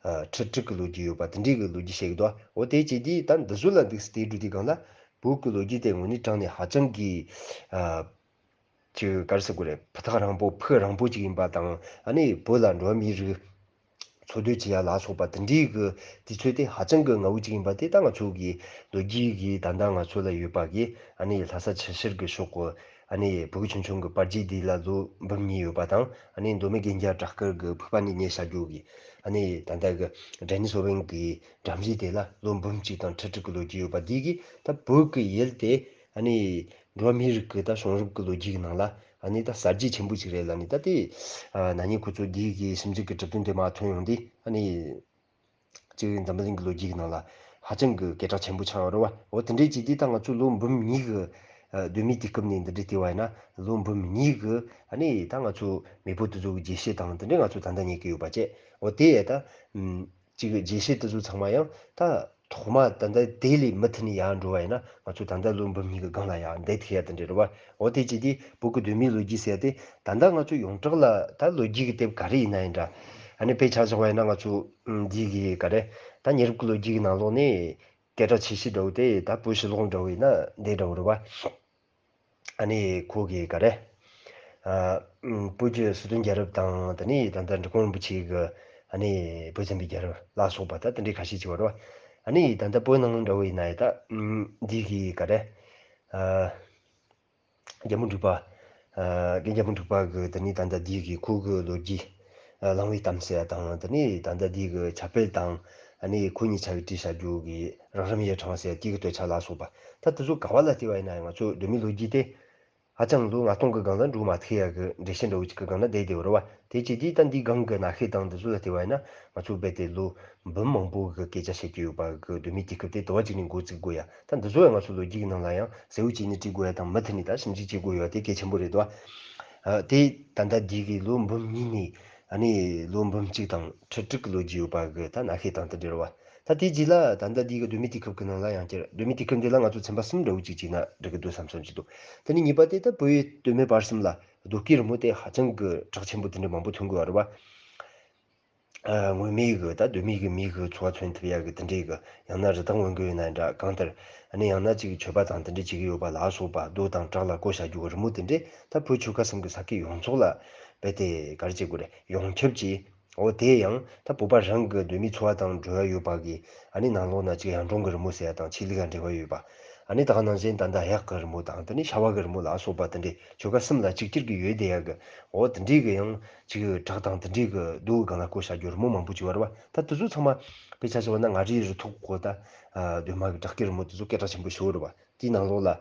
ཨ་ཁྲི་དྲུག་གི་ལོ་རྒྱུས་ཡོད་པ། དེ་འདྲའི་གི་ལོ་རྒྱུས་བཤད་གི་འདུག་འོ་དེ་བྱས་དུས་ད་འདི་ཚོ་ལ་འདུག་སེ་བལྟས་འགྲོ་དུས་སྒང་ལ། བོད་ཀྱི་ལོ་རྒྱུས་དེ་དངོས་གནས་དྲང་ནས་ཧ་ཅང་གི་ཨ་ཅིག་ག་རེ་ཟེར་དགོས་རེད། ཕུ་ཐག་རིང་པོ། ཕུགས་རིང་པོ་ཅིག་ཡིན་པ་དང་། ཨ་ནི་བོད་ལ་འགྲོ་བ་མིའི་རིགས་འཚོ་སྡོད་བྱེད་ཡ་ལ་སོགས་པ་དེ་འདྲའི་གི་དུས་ཚོད་དེ་ཧ་ཅང་གི་སྔ་བོ་ཅིག་ཡིན་པ་དེ། ད་ང་ཚོ་གི་ལོ་རྒྱུས་ཀྱི་ད་ལྟ་ང་ཚོ་ལ་ཡོད་པ་གི། ཨ་ནི་ལྷ་ས་ཆུ་ཤུར་གི་ཕྱོགས་གི་ཨ་ནི་བུ་གུ་ཆུང་ཆུང་གི་པར་རྒྱས་འདི་ལ་ལོ་འབུམ་གཉིས་ཡོད་པ་དང་། ཨ་ནི་མདོ་སྨད་གན་རྒྱ་བྲག་དཀར་གི་ཕུག་པ་ནས་རྙེད་བཞག་རྒྱུ་གི་ཨ་ནི་ད་ལྟ་གི་སྒྲ་སྙན་སོ་བན་གི་འགྲམ་རིས་དེ་ལ་ལོ་འབུམ་གཅིག་དང་ཁྲི་དྲུག་གི་ལོ་རྒྱུས་ཡོད་པ། འདི་གི་ད་བོད་ཀྱི་ཡུལ་དེ་ཨ་ནི་འགྲོ་བ་མིའི་རིགས་ཀྱི་ད་བྱུང་རབས་ཀྱི་ལོ་རྒྱུས་ཀྱི་ནང་ལ་ཨ་ནི་ད་གསར་བརྗེ་ཆེན་པོ་ཅིག་རེད་ལབ་ནས། ད་དེ་ཨ་ན་ནིང་ཁོ་ཚོ་འདི་གི་ཞིབ་འཇུག་གི་གྲུབ་དོན་དེ་མར་ཐོན་ཡོང་དུས། ཨ་ནི་གཅིག་འཛམ་བུ་གླིང་གི་ལོ་རྒྱུས་ཀྱི་ནང་ལ་ཧ་ཅང་གི་སྐད་གྲགས་ཆེན་པོ་ཆགས་ཡོད་རེད་བ། འོ་དེ་འདྲའི་བྱས་དུས་ད་ང་ཚོ་ལོ་འབུམ་གཉིས་ཀྱི་ཨ་གདོད་མའི་དུས་སྐབས་ནས་འདི་འདྲའི་བལྟས་པ་ཡིན་ན། ལོ་འབུམ་གཉིས་ཀྱི་ཨ་ནི་ད་ང་ཚོ་མེས་པོ་དེ་ཚོ་གི་རྒྱས་བཤད་དང་དེ་འདྲའི་ང་ཚོ་ད་ལྟ་རྙེད་ཀྱི་ཡོད་པ་བཅས། འོ་དེ་ཡ་ད་ཨམ། གཅིག་རྒྱས་བཤད་དེ་ཚོ་ཚང་མ་ཡང་ད་ཐོག་མ་ད་ལྟ་དེ་ལས་མུ་མཐུད་ནས་ཡར་འགྲོ་བ་ཡིན་ན། ང་ཚོ་ད་ལྟ་ལོ་འབུམ་གཉིས་ཀྱི་སྒང་ལ་ཡར་འདེད་ཐུབ་ཡ་དེ་འདྲ་རེད་བ། འོ་དེ་བྱས་དུས་བོད་ཀྱི་གདོད་མའི་ལོ་རྒྱུས་ཟེར་ཡ་དེ། ད་ལྟ་ང་ཚོ་ཡོངས་གྲགས་ལ་ད་ལོ་རྒྱུས་ཀྱི་དེབ་ག་རེ་ཡིན་ན་ཡིན་འདྲ། ཨ་ནི་དཔེ་ཆ་བཞག་པ་ཡིན་ན། ང་ཚོ་ཨམ་འདི་གི་ག་རེ། ད་ཉེ་རབས་ཀྱི་ལོ་རྒྱུས་ཀྱི་ནང་ལོགས་ནས་སྐད་གྲགས་ཆེ་ཤོས་འདྲ་བོ་དེ། ད་བོད་ཕྱི་ལོགས་འདྲ་བོ་ཡིན་ན་འདི་འདྲ་བོ་རེད་བ། ཨ་ནི་ཁོ་གིས་ག་རེ། ཨ་ཨམ་བོད་ཀྱི་སྲིད་དོན་རྒྱལ་རབས་དང་། དེ་ནས་ད་ལྟ་འབྲི་གུང་རིན་པོ་ཆེ་གི་ཨ་ནི་བོད་བཙན་པོའི་རྒྱལ་རབས་ལ་སོགས་པ་ད་དེ་འདྲའི་ཁ་ཤས་ཅིག་ཡོད་རེད་བ། ཨ་ནི་ད་ལྟ་བོད་ནང་འདྲ་བོ་ཡིན་ན་ཡང་ད་ཨམ་འདི་གི་ག་རེ། ཨ་རྒྱལ་མོ་འབྲུག་པ། ཨ་རྒན་རྒྱལ་མོ་འབྲུག་པ་གི་དེ་ནས་ད་ལྟ་འདི་གི་ཁོ་གི་ལོ་རྒྱུས། ཨ་གླང་བོའི་གཏམ་ཟེར་ཡ་དང་། དེ་ནས་ད་ལྟ་འདི་གི་ཆབ་དཔལ་དང་ ཨ་ནི་ཁོ་གཉིས་ཆ་གི་བྲིས་བྱ་རྒྱུ་གི་རགས་རིམ་ཡིག་ཕྲེང་ཟེར་དེ་གི་སྟོད་ཆ་ལ་སོགས་པ། ད་དེ་ཚོ་ག་བ་ལ་བལྟས་པ་ཡིན་ན་ཡང་ང་ཚོ་གདོད་མའི་ལོ་རྒྱུས་དེ་ཧ་ཅང་ལོ་ལྔ་སྟོང་གི་སྒང་ལ་འགྲོ་མ་ཐུབ་ཡ་གི་འགྲེལ་བཤད་འདྲ་བོ་ཅིག་གི་སྒང་ལ་བསྡད་དེ་ཡོད་རེད་བ། དེ་བྱས་དུས་ད་འདིའི་སྒང་གི་གནའ་ཤུལ་དང་འདི་ཚོ་ལ་བལྟས་པ་ཡིན་ན་ང་ཚོ་རྦད་དེ་ལོ་འབུམ་མང་པོ་གི་སྐད་ཆ་བཤད་ཀྱི་ཡོད་པ་གི་གདོད་མའི་དུས་སྐབས་དེ་དུ་བ་ཅིག་ནས་འགོ་བཙུགས་དགོས་ཡ། ད་འདི་ཚོ་ཡང་ང་ཚོ་ལོ་རྒྱུས་ཀྱི་ནང་ལ་ཡང་གསལ་བོ་བྱས་ནས་བྲིས་དགོས་ཡ་དང་མུ་མཐུད་ནས་ད་ཞིབ་འཇུག་བྱེད་དགོས་ཡ་དེ་གལ་ཆེན་པོ་རེད་དོ། ཨ། དེ་ད་ལྟ་འདི་གི་ལོ་འབུམ་གཉིས་ནས་ཨ་ནི་ལོ་འབུམ་གཅིག་དང་ཁྲི་དྲུག་གི་ལོ་རྒྱུས་ཡོད་པ་གི་ད་གནའ་ཤུལ་དང་དེ་འདྲ་རེད་བ། ད་དེ་རྗེས་ལ་ད་ལྟ་འདི་གི་གདོད་མའི་དུས་སྐབས་ཀྱི་ནང་ལ་ཡང་བསྐྱར་གདོད་མའི་དུས་སྐབས་འདི་ལ་ང་ཚོ་ཚན་པ་གསུམ་འདྲ་བོ་ཅིག་བྱས་ན་འགྲིག་གི་འདུག་བསམ་བསམ་གྱི་འདུག་དེ་ནས་གཉིས་པ་དེ་ད་བོད་ཡུལ་སྟོད་སྨད་བར་གསུམ་ལ་རྡོ་སྐས་རི་མོ་དེ་ཧ་ཅང་གི་གྲགས་ཆེན་པོ་དེ་འདྲ་མང་པོ་ཐོན་གི་ཡོད་རེད་བ། ཨ། སྔོན་མའི་གི་ད་གདོད་མའི་གི་མིའི་གི་འཚོ་བ་མཚོན་ཐུབ་ཡ་གི་དེ་འདྲའི་གི། ཡང་ན་རི་དྭགས་རྔོན་གི་ཡོད་ན་འདྲ། གང་ལྟར་ཨ་ནི་ཡང་ན་ཅིག་མཆོད་པ་དང་དེ་འདྲ་བྱེད་ཀྱི་ཡོད་པ་ལ་སོགས་པ། རྡོ་དང་བྲག་ལ་བརྐོས་བྱ་རྒྱུ་གི་རི་མོ་དེ་འདྲས་ད་བོད་ཆོལ་ཁ་གསུམ་གི་ས་ཁུལ་ཡོངས་རྫོགས་ལ་རྦད་དེ་ག་རེ་བྱེད་དགོས་རེད། ཡོངས་ཁྱབ་ཀྱིས། འོ་དེ་ཡང་ད་བོད་པ་རང་གི་གདོད་མའི་འཚོ་བ་དང་འབྲེལ་བ་ཡོད་པ་གི། ཨ་ནི་ནང་ལོགས་ན་ཅིག་གཡུང་དྲུང་གི་རི་མོ་ཟེར་ཡ་དང་ཆོས་ལུགས་ལ་འབྲེལ་བ་ཡོད་པ། ཨ་ནི་ད་ག་ནང་བཞིན་ད་ལྟ་གཡག་གི་རི་མོ་དང་དེ་ནས་ཤ་བ་གི་རི་མོ་ལ་སོགས་པ་དེ་འདྲས་ཆོལ་ཁ་གསུམ་ལ་གཅིག་གྱུར་གྱི་ཡོད་བསྡད་ཡ་གི། འོ་དེ་འདྲས་གི་ཡང་ཅིག་བྲག་དང་དེ་འདྲས་གི་རྡོ་གི་སྒང་ལ་བརྐོས་བྱ་རྒྱུ་རི་མོ་མང་པོ་ཅིག་ཡོད་རེད་བ། ད་དེ་ཚོ་ཚང་མ་དཔེ་ཆ་བཞག་པ་ན་མངའ་རིས་རུ་ཐོག་གོ་ད། ཨ། གདོད་མ་གི་བྲག་སྐས་རི་མོ་དེ་ཚོ་སྐད་གྲགས་ཆེན་པོ་ཞིག་རེད་བ། དེའི་ནང་ལོགས་ལ།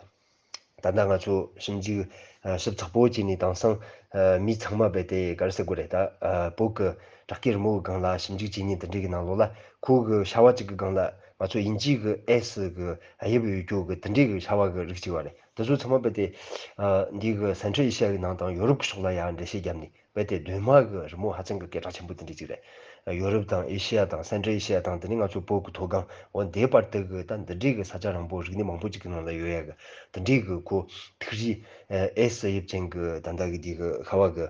ད་ལྟ་ང་ཚོ་ཞིབ་འཇུག་ཨ། ཞིབ་ཚགས་པོ་བྱས་ནས་དེང་སང་ཨ། མི་ཚང་མ་རྦད་དེ་ག་རེ་ཟེར་དགོས་རེད། ད་ཨ། བོད་ཀྱི་བྲག་སྐས་རི་མོ་གི་སྒང་ལ་ཞིབ་འཇུག་བྱེད་མཁན་དེ་འདྲ་གི་ནང་ལོགས་ལ་ཁོ་གི་ཤ་བ་གཅིག་གི་སྒང་ལ་ང་ཚོ་དབྱིན་ཇི་གི་S་གི་དབྱིབས་ཡོད་རྒྱུ་གི་དེ་འདྲ་གི་ཤ་བ་གི་རིགས་གཅིག་པ་རེད། དེ་ཚོ་ཚང་མ་རྦད་དེ་ཨ། འདི་གི་Central Asia་གི་ནང་དང་ཡོ་རོབ་ཀྱི་ཕྱོགས་ལ་ཡར་འགྲེལ་བཤད་བརྒྱབ་ནས། རྦད་དེ་གདོད་མ་གི་རི་མོ་ཧ་ཅང་གི་སྐད་གྲགས་ཆེན་པོ་དེ་འདྲ་ཅིག་རེད། ཡོ་རོབ་དང་ཨེ་ཤི་ཡ་དང་Central Asia་དང་དེ་ནས་ང་ཚོ་བོད་ཀྱི་མཐོ་སྒང་འོ་འདི་བར་དུ་གི་ད་འདི་འདྲའི་གི་ས་ཆ་རིང་པོ་རིག་གནས་མང་པོ་ཅིག་གི་ནང་ལ་ཡོད་ཡ་གི་དེ་འདྲའི་གི་ཁོ་ཐིག་རིས་S་དབྱིབས་ཅན་གི་ད་ལྟ་གི་འདི་གི་ཤ་བ་གི་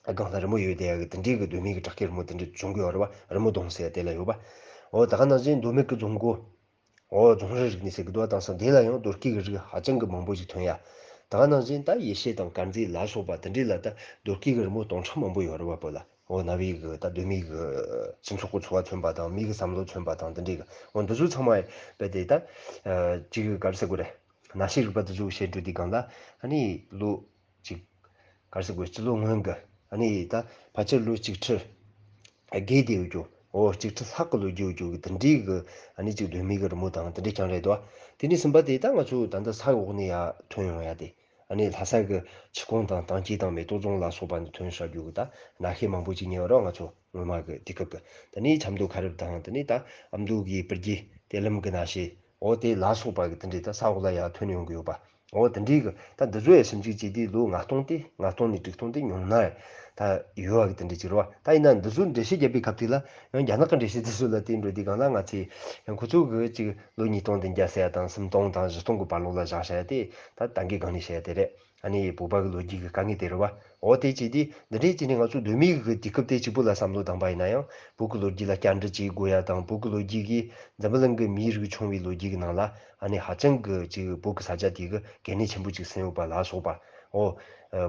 སྒང་ལ་རི་མོ་ཡོད་བསྡད་ཡ་གི་དེ་འདྲའི་གི་གདོད་མའི་གི་བྲག་སྐས་རི་མོ་དེ་འདྲ་བྱུང་གི་ཡོད་རེད་བ། རི་མོ་སྡོང་ཟེར་ཡ་དེ་ལ་ཡོད་པ། འོ་ད་ག་ནང་བཞིན་མདོ་སྨད་ཀྱི་རྫོང་སྒོ། འོ་རྫོང་རི་རིག་གནས་ཟེར་གི་འདུག་བ། དེང་སང་དེ་ལ་ཡང་རྡོ་སྐས་ཀྱི་རིགས་ཧ་ཅང་གི་མང་པོ་ཞིག་ཐོན་ཡ། ད་ག་ནང་བཞིན་ད་ཡེ་ཤེས་དང་དཀར་མཛེས་ལ་སོགས་པ་དེ་འདྲས་ལ་ད་རྡོ་སྐས་ཀྱི་རི་མོ་སྟོང་ཕྲག་མང་པོ་ཡོད་རེད་བ། བོད་ལ། འོ་གནའ་བོའི་གི་ད་གདོད་མའི་གི་སྤྱི་ཚོགས་ཀྱི་འཚོ་བ་མཚོན་པ་དང་མི་གི་བསམ་བློ་མཚོན་པ་དང་དེ་འདྲས་གི། འོ་འདི་ཚོ་ཚང་མ་རྦད་དེ་ད་ཅིག་གི་ག་རེ་ཟེར་དགོས་རེད། གནའ་ཤུལ་རིག་པ་འདི་ཚོ་བཤད་འགྲོ་དུས་སྒང་ལ་ཨ་ནི་ལོ་གཅིག་ག་རེ་ཟེར་དགོས། སྤྱི་ལོ་སྔོན་གྱི་ཨ་ནི་ད་ཕལ་ཆེར་ལོ་གཅིག་ཁྲི་བརྒལ་ཏེ་ཡོད་རྒྱུ། འོ་གཅིག་ཁྲི་ལྷག་གི་ལོ་རྒྱུས་ཡོད་རྒྱུ་གི་དེ་འདྲའི་གི་ཨ་ནི་གཅིག་གདོད་མའི་གི་རི་མོ་དང་དེ་འདྲ་རྐྱང་རེད་དོ། དེ་ནས་གསུམ་པ་དེ་ད་ང་ཚོ་ད་ལྟ་ས་འོག་ནས་ཡར་ཐོན་ཡོང་ཡ་དེ། ཨ་ནི་ལྷ་ས་གི་ཆུ་ཁོང་དང་དྭངས་སྐྱིད་དང་མེ་ཏོག་རྫོང་ལ་སོགས་པ་ནས་ཐོན་བཞག་རྒྱུ་གི་ད་གནའ་ཤུལ་མང་པོ་ཅིག་རྙེད་ཡོད་རེད། ང་ཚོ་སྔོན་མ་གི་དུས་སྐབས་གི། དེ་ནས་ཆབ་མདོ་ཁ་རུབ་དང་དེ་ནས་ད་ཨ་མདོ་གི་སྤུ་རྒྱལ་གཏེར་ལམ་གི་གནའ་ཤུལ། འོ་དེ་ལ་སོགས་པ་གི་དེ་འདྲའི་ད་ས་འོག་ལ་ཡར་ཐོན་ཡོང་གི་ཡོད་པ། འོ་དེ་འདྲའི་གི་ད་འདི་ཚོ་ཡང་ཞིབ་འཇུག་བྱས་དུས་ལོ་ལྔ་སྟོང་དེ་ལྔ་སྟོང་ནས་དྲུག་སྟོང་དེ་ཉུང་ན་ཡང་ད་ཡོད་པ་གི་དེ་འདྲ་ཅིག་རེད་བ། ད་ཡིན་ན་འདི་ཚོ་འགྲེལ་བཤད་བརྒྱབ་པའི་སྐབས་དེ་ལ་ཡང་རྒྱ་ནག་གི་འགྲེལ་བཤད་དེ་ཚོ་ལ་བལྟས་འགྲོ་དུས་སྒང་ལ་ང་ཚོས་ཡང་ཁོ་ཚོ་གི་ཅིག་ལོ་ཉིས་སྟོང་བདུན་བརྒྱ་ཟེར་ཡ་དང་སུམ་སྟོང་དང་བཞི་སྟོང་གི་བར་ལོགས་ལ་བཞག་བཞག་ཡ་དེ་ད་ད་གིན་སྒང་ནས་བཤད་ཡ་དེ་རེད། ཨ་ནི་བོད་པ་གི་ལོ་རྒྱུས་ཀྱི་དཀའ་ངལ་དེ་རེད་བ། འོ་དེ་བྱས་དུས་འདི་འདྲའི་བྱས་ནས་ང་ཚོ་གདོད་མའི་གི་དུས་སྐབས་དེ་གཅིག་པུ་ལ་བསམ་བློ་བཏང་པ་ཡིན་ན་ཡང་བོད་ཀྱི་ལོ་རྒྱུས་ལ་བསྐྱར་འགྲེལ་བྱེད་དགོས་ཡ་དང་བོད་ཀྱི་ལོ་རྒྱུས་ཀྱི་འཛམ་བུ་གླིང་གི་མིའི་རིགས་ཆུང་བའི་ལོ་རྒྱུས་ཀྱི་ནང་ལ་ཨ་ནི་ཧ་ཅང་གི་ཅིག་བོད་ཀྱི་ས་ཆ་དེ་གི་གལ་གནད་ཆེན་པོ་ཅིག་ཟིན་ཡོད་པ་ལ་སོགས་པ། འོ།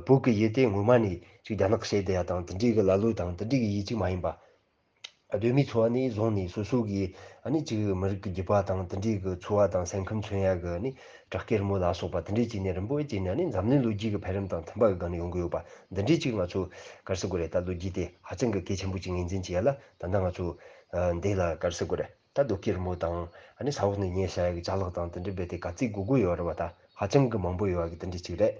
བོད་ཀྱི་ཡུལ་དེ་སྔོན་མ་ནས་ཅིག་རྒྱ་ནག་གིས་བཤད་བསྡད་ཡ་དང་དེ་འདྲའི་གི་ལ་ལོ་དང་དེ་འདྲའི་གི་ཡུལ་ཅིག་མ་ཡིན་པ། གདོད་མའི་འཚོ་བ་ནས་བཟུང་ནས་སོ་སོ་གི་ཨ་ནི་ཅིག་མི་རིགས་ཀྱི་རྒྱུད་པ་དང་དེ་འདྲའི་གི་འཚོ་བ་དང་སེམས་ཁམས་མཚོན་ཡ་གི་ཨ་ནི་བྲག་སྐས་རི་མོ་ལ་སོགས་པ་དེ་འདྲའི་བྱས་ནས་རིམ་པ་བྱས་ནས་ཨ་ནི་འཛམ་གླིང་ལོ་རྒྱུས་ཀྱི་འཕེལ་རིམ་དང་མཐུན་པ་གི་སྒང་ནས་ཡོང་གི་ཡོད་པ། འདི་འདྲའི་ཅིག་ང་ཚོ་ག་རེ་ཟེར་དགོས་རེད། ད་ལོ་རྒྱུས་དེ་ཧ་ཅང་གི་གལ་ཆེན་པོ་ཅིག་ངོས་འཛིན་བྱེད་ཡ་ལ་ད་ལྟ་ང་ཚོ་ཨ་འདི་ལ་ག་རེ་ཟེར་དགོས་རེད། ད་རྡོ་སྐས་རི་མོ་དང་ཨ་ནི་ས་འོག་ནས་རྙེད་བྱ་ཡ་གི་ཅ་ལག་དང་དེ་འདྲ་རྦད་དེ་ག་ཚོད་དགོས་དགོས་ཡོད་རེད་བ། ད་ཧ་ཅང་གི་མང་པོ་ཡོད་བ་གི་དེ་འདྲ་ཅིག་རེད།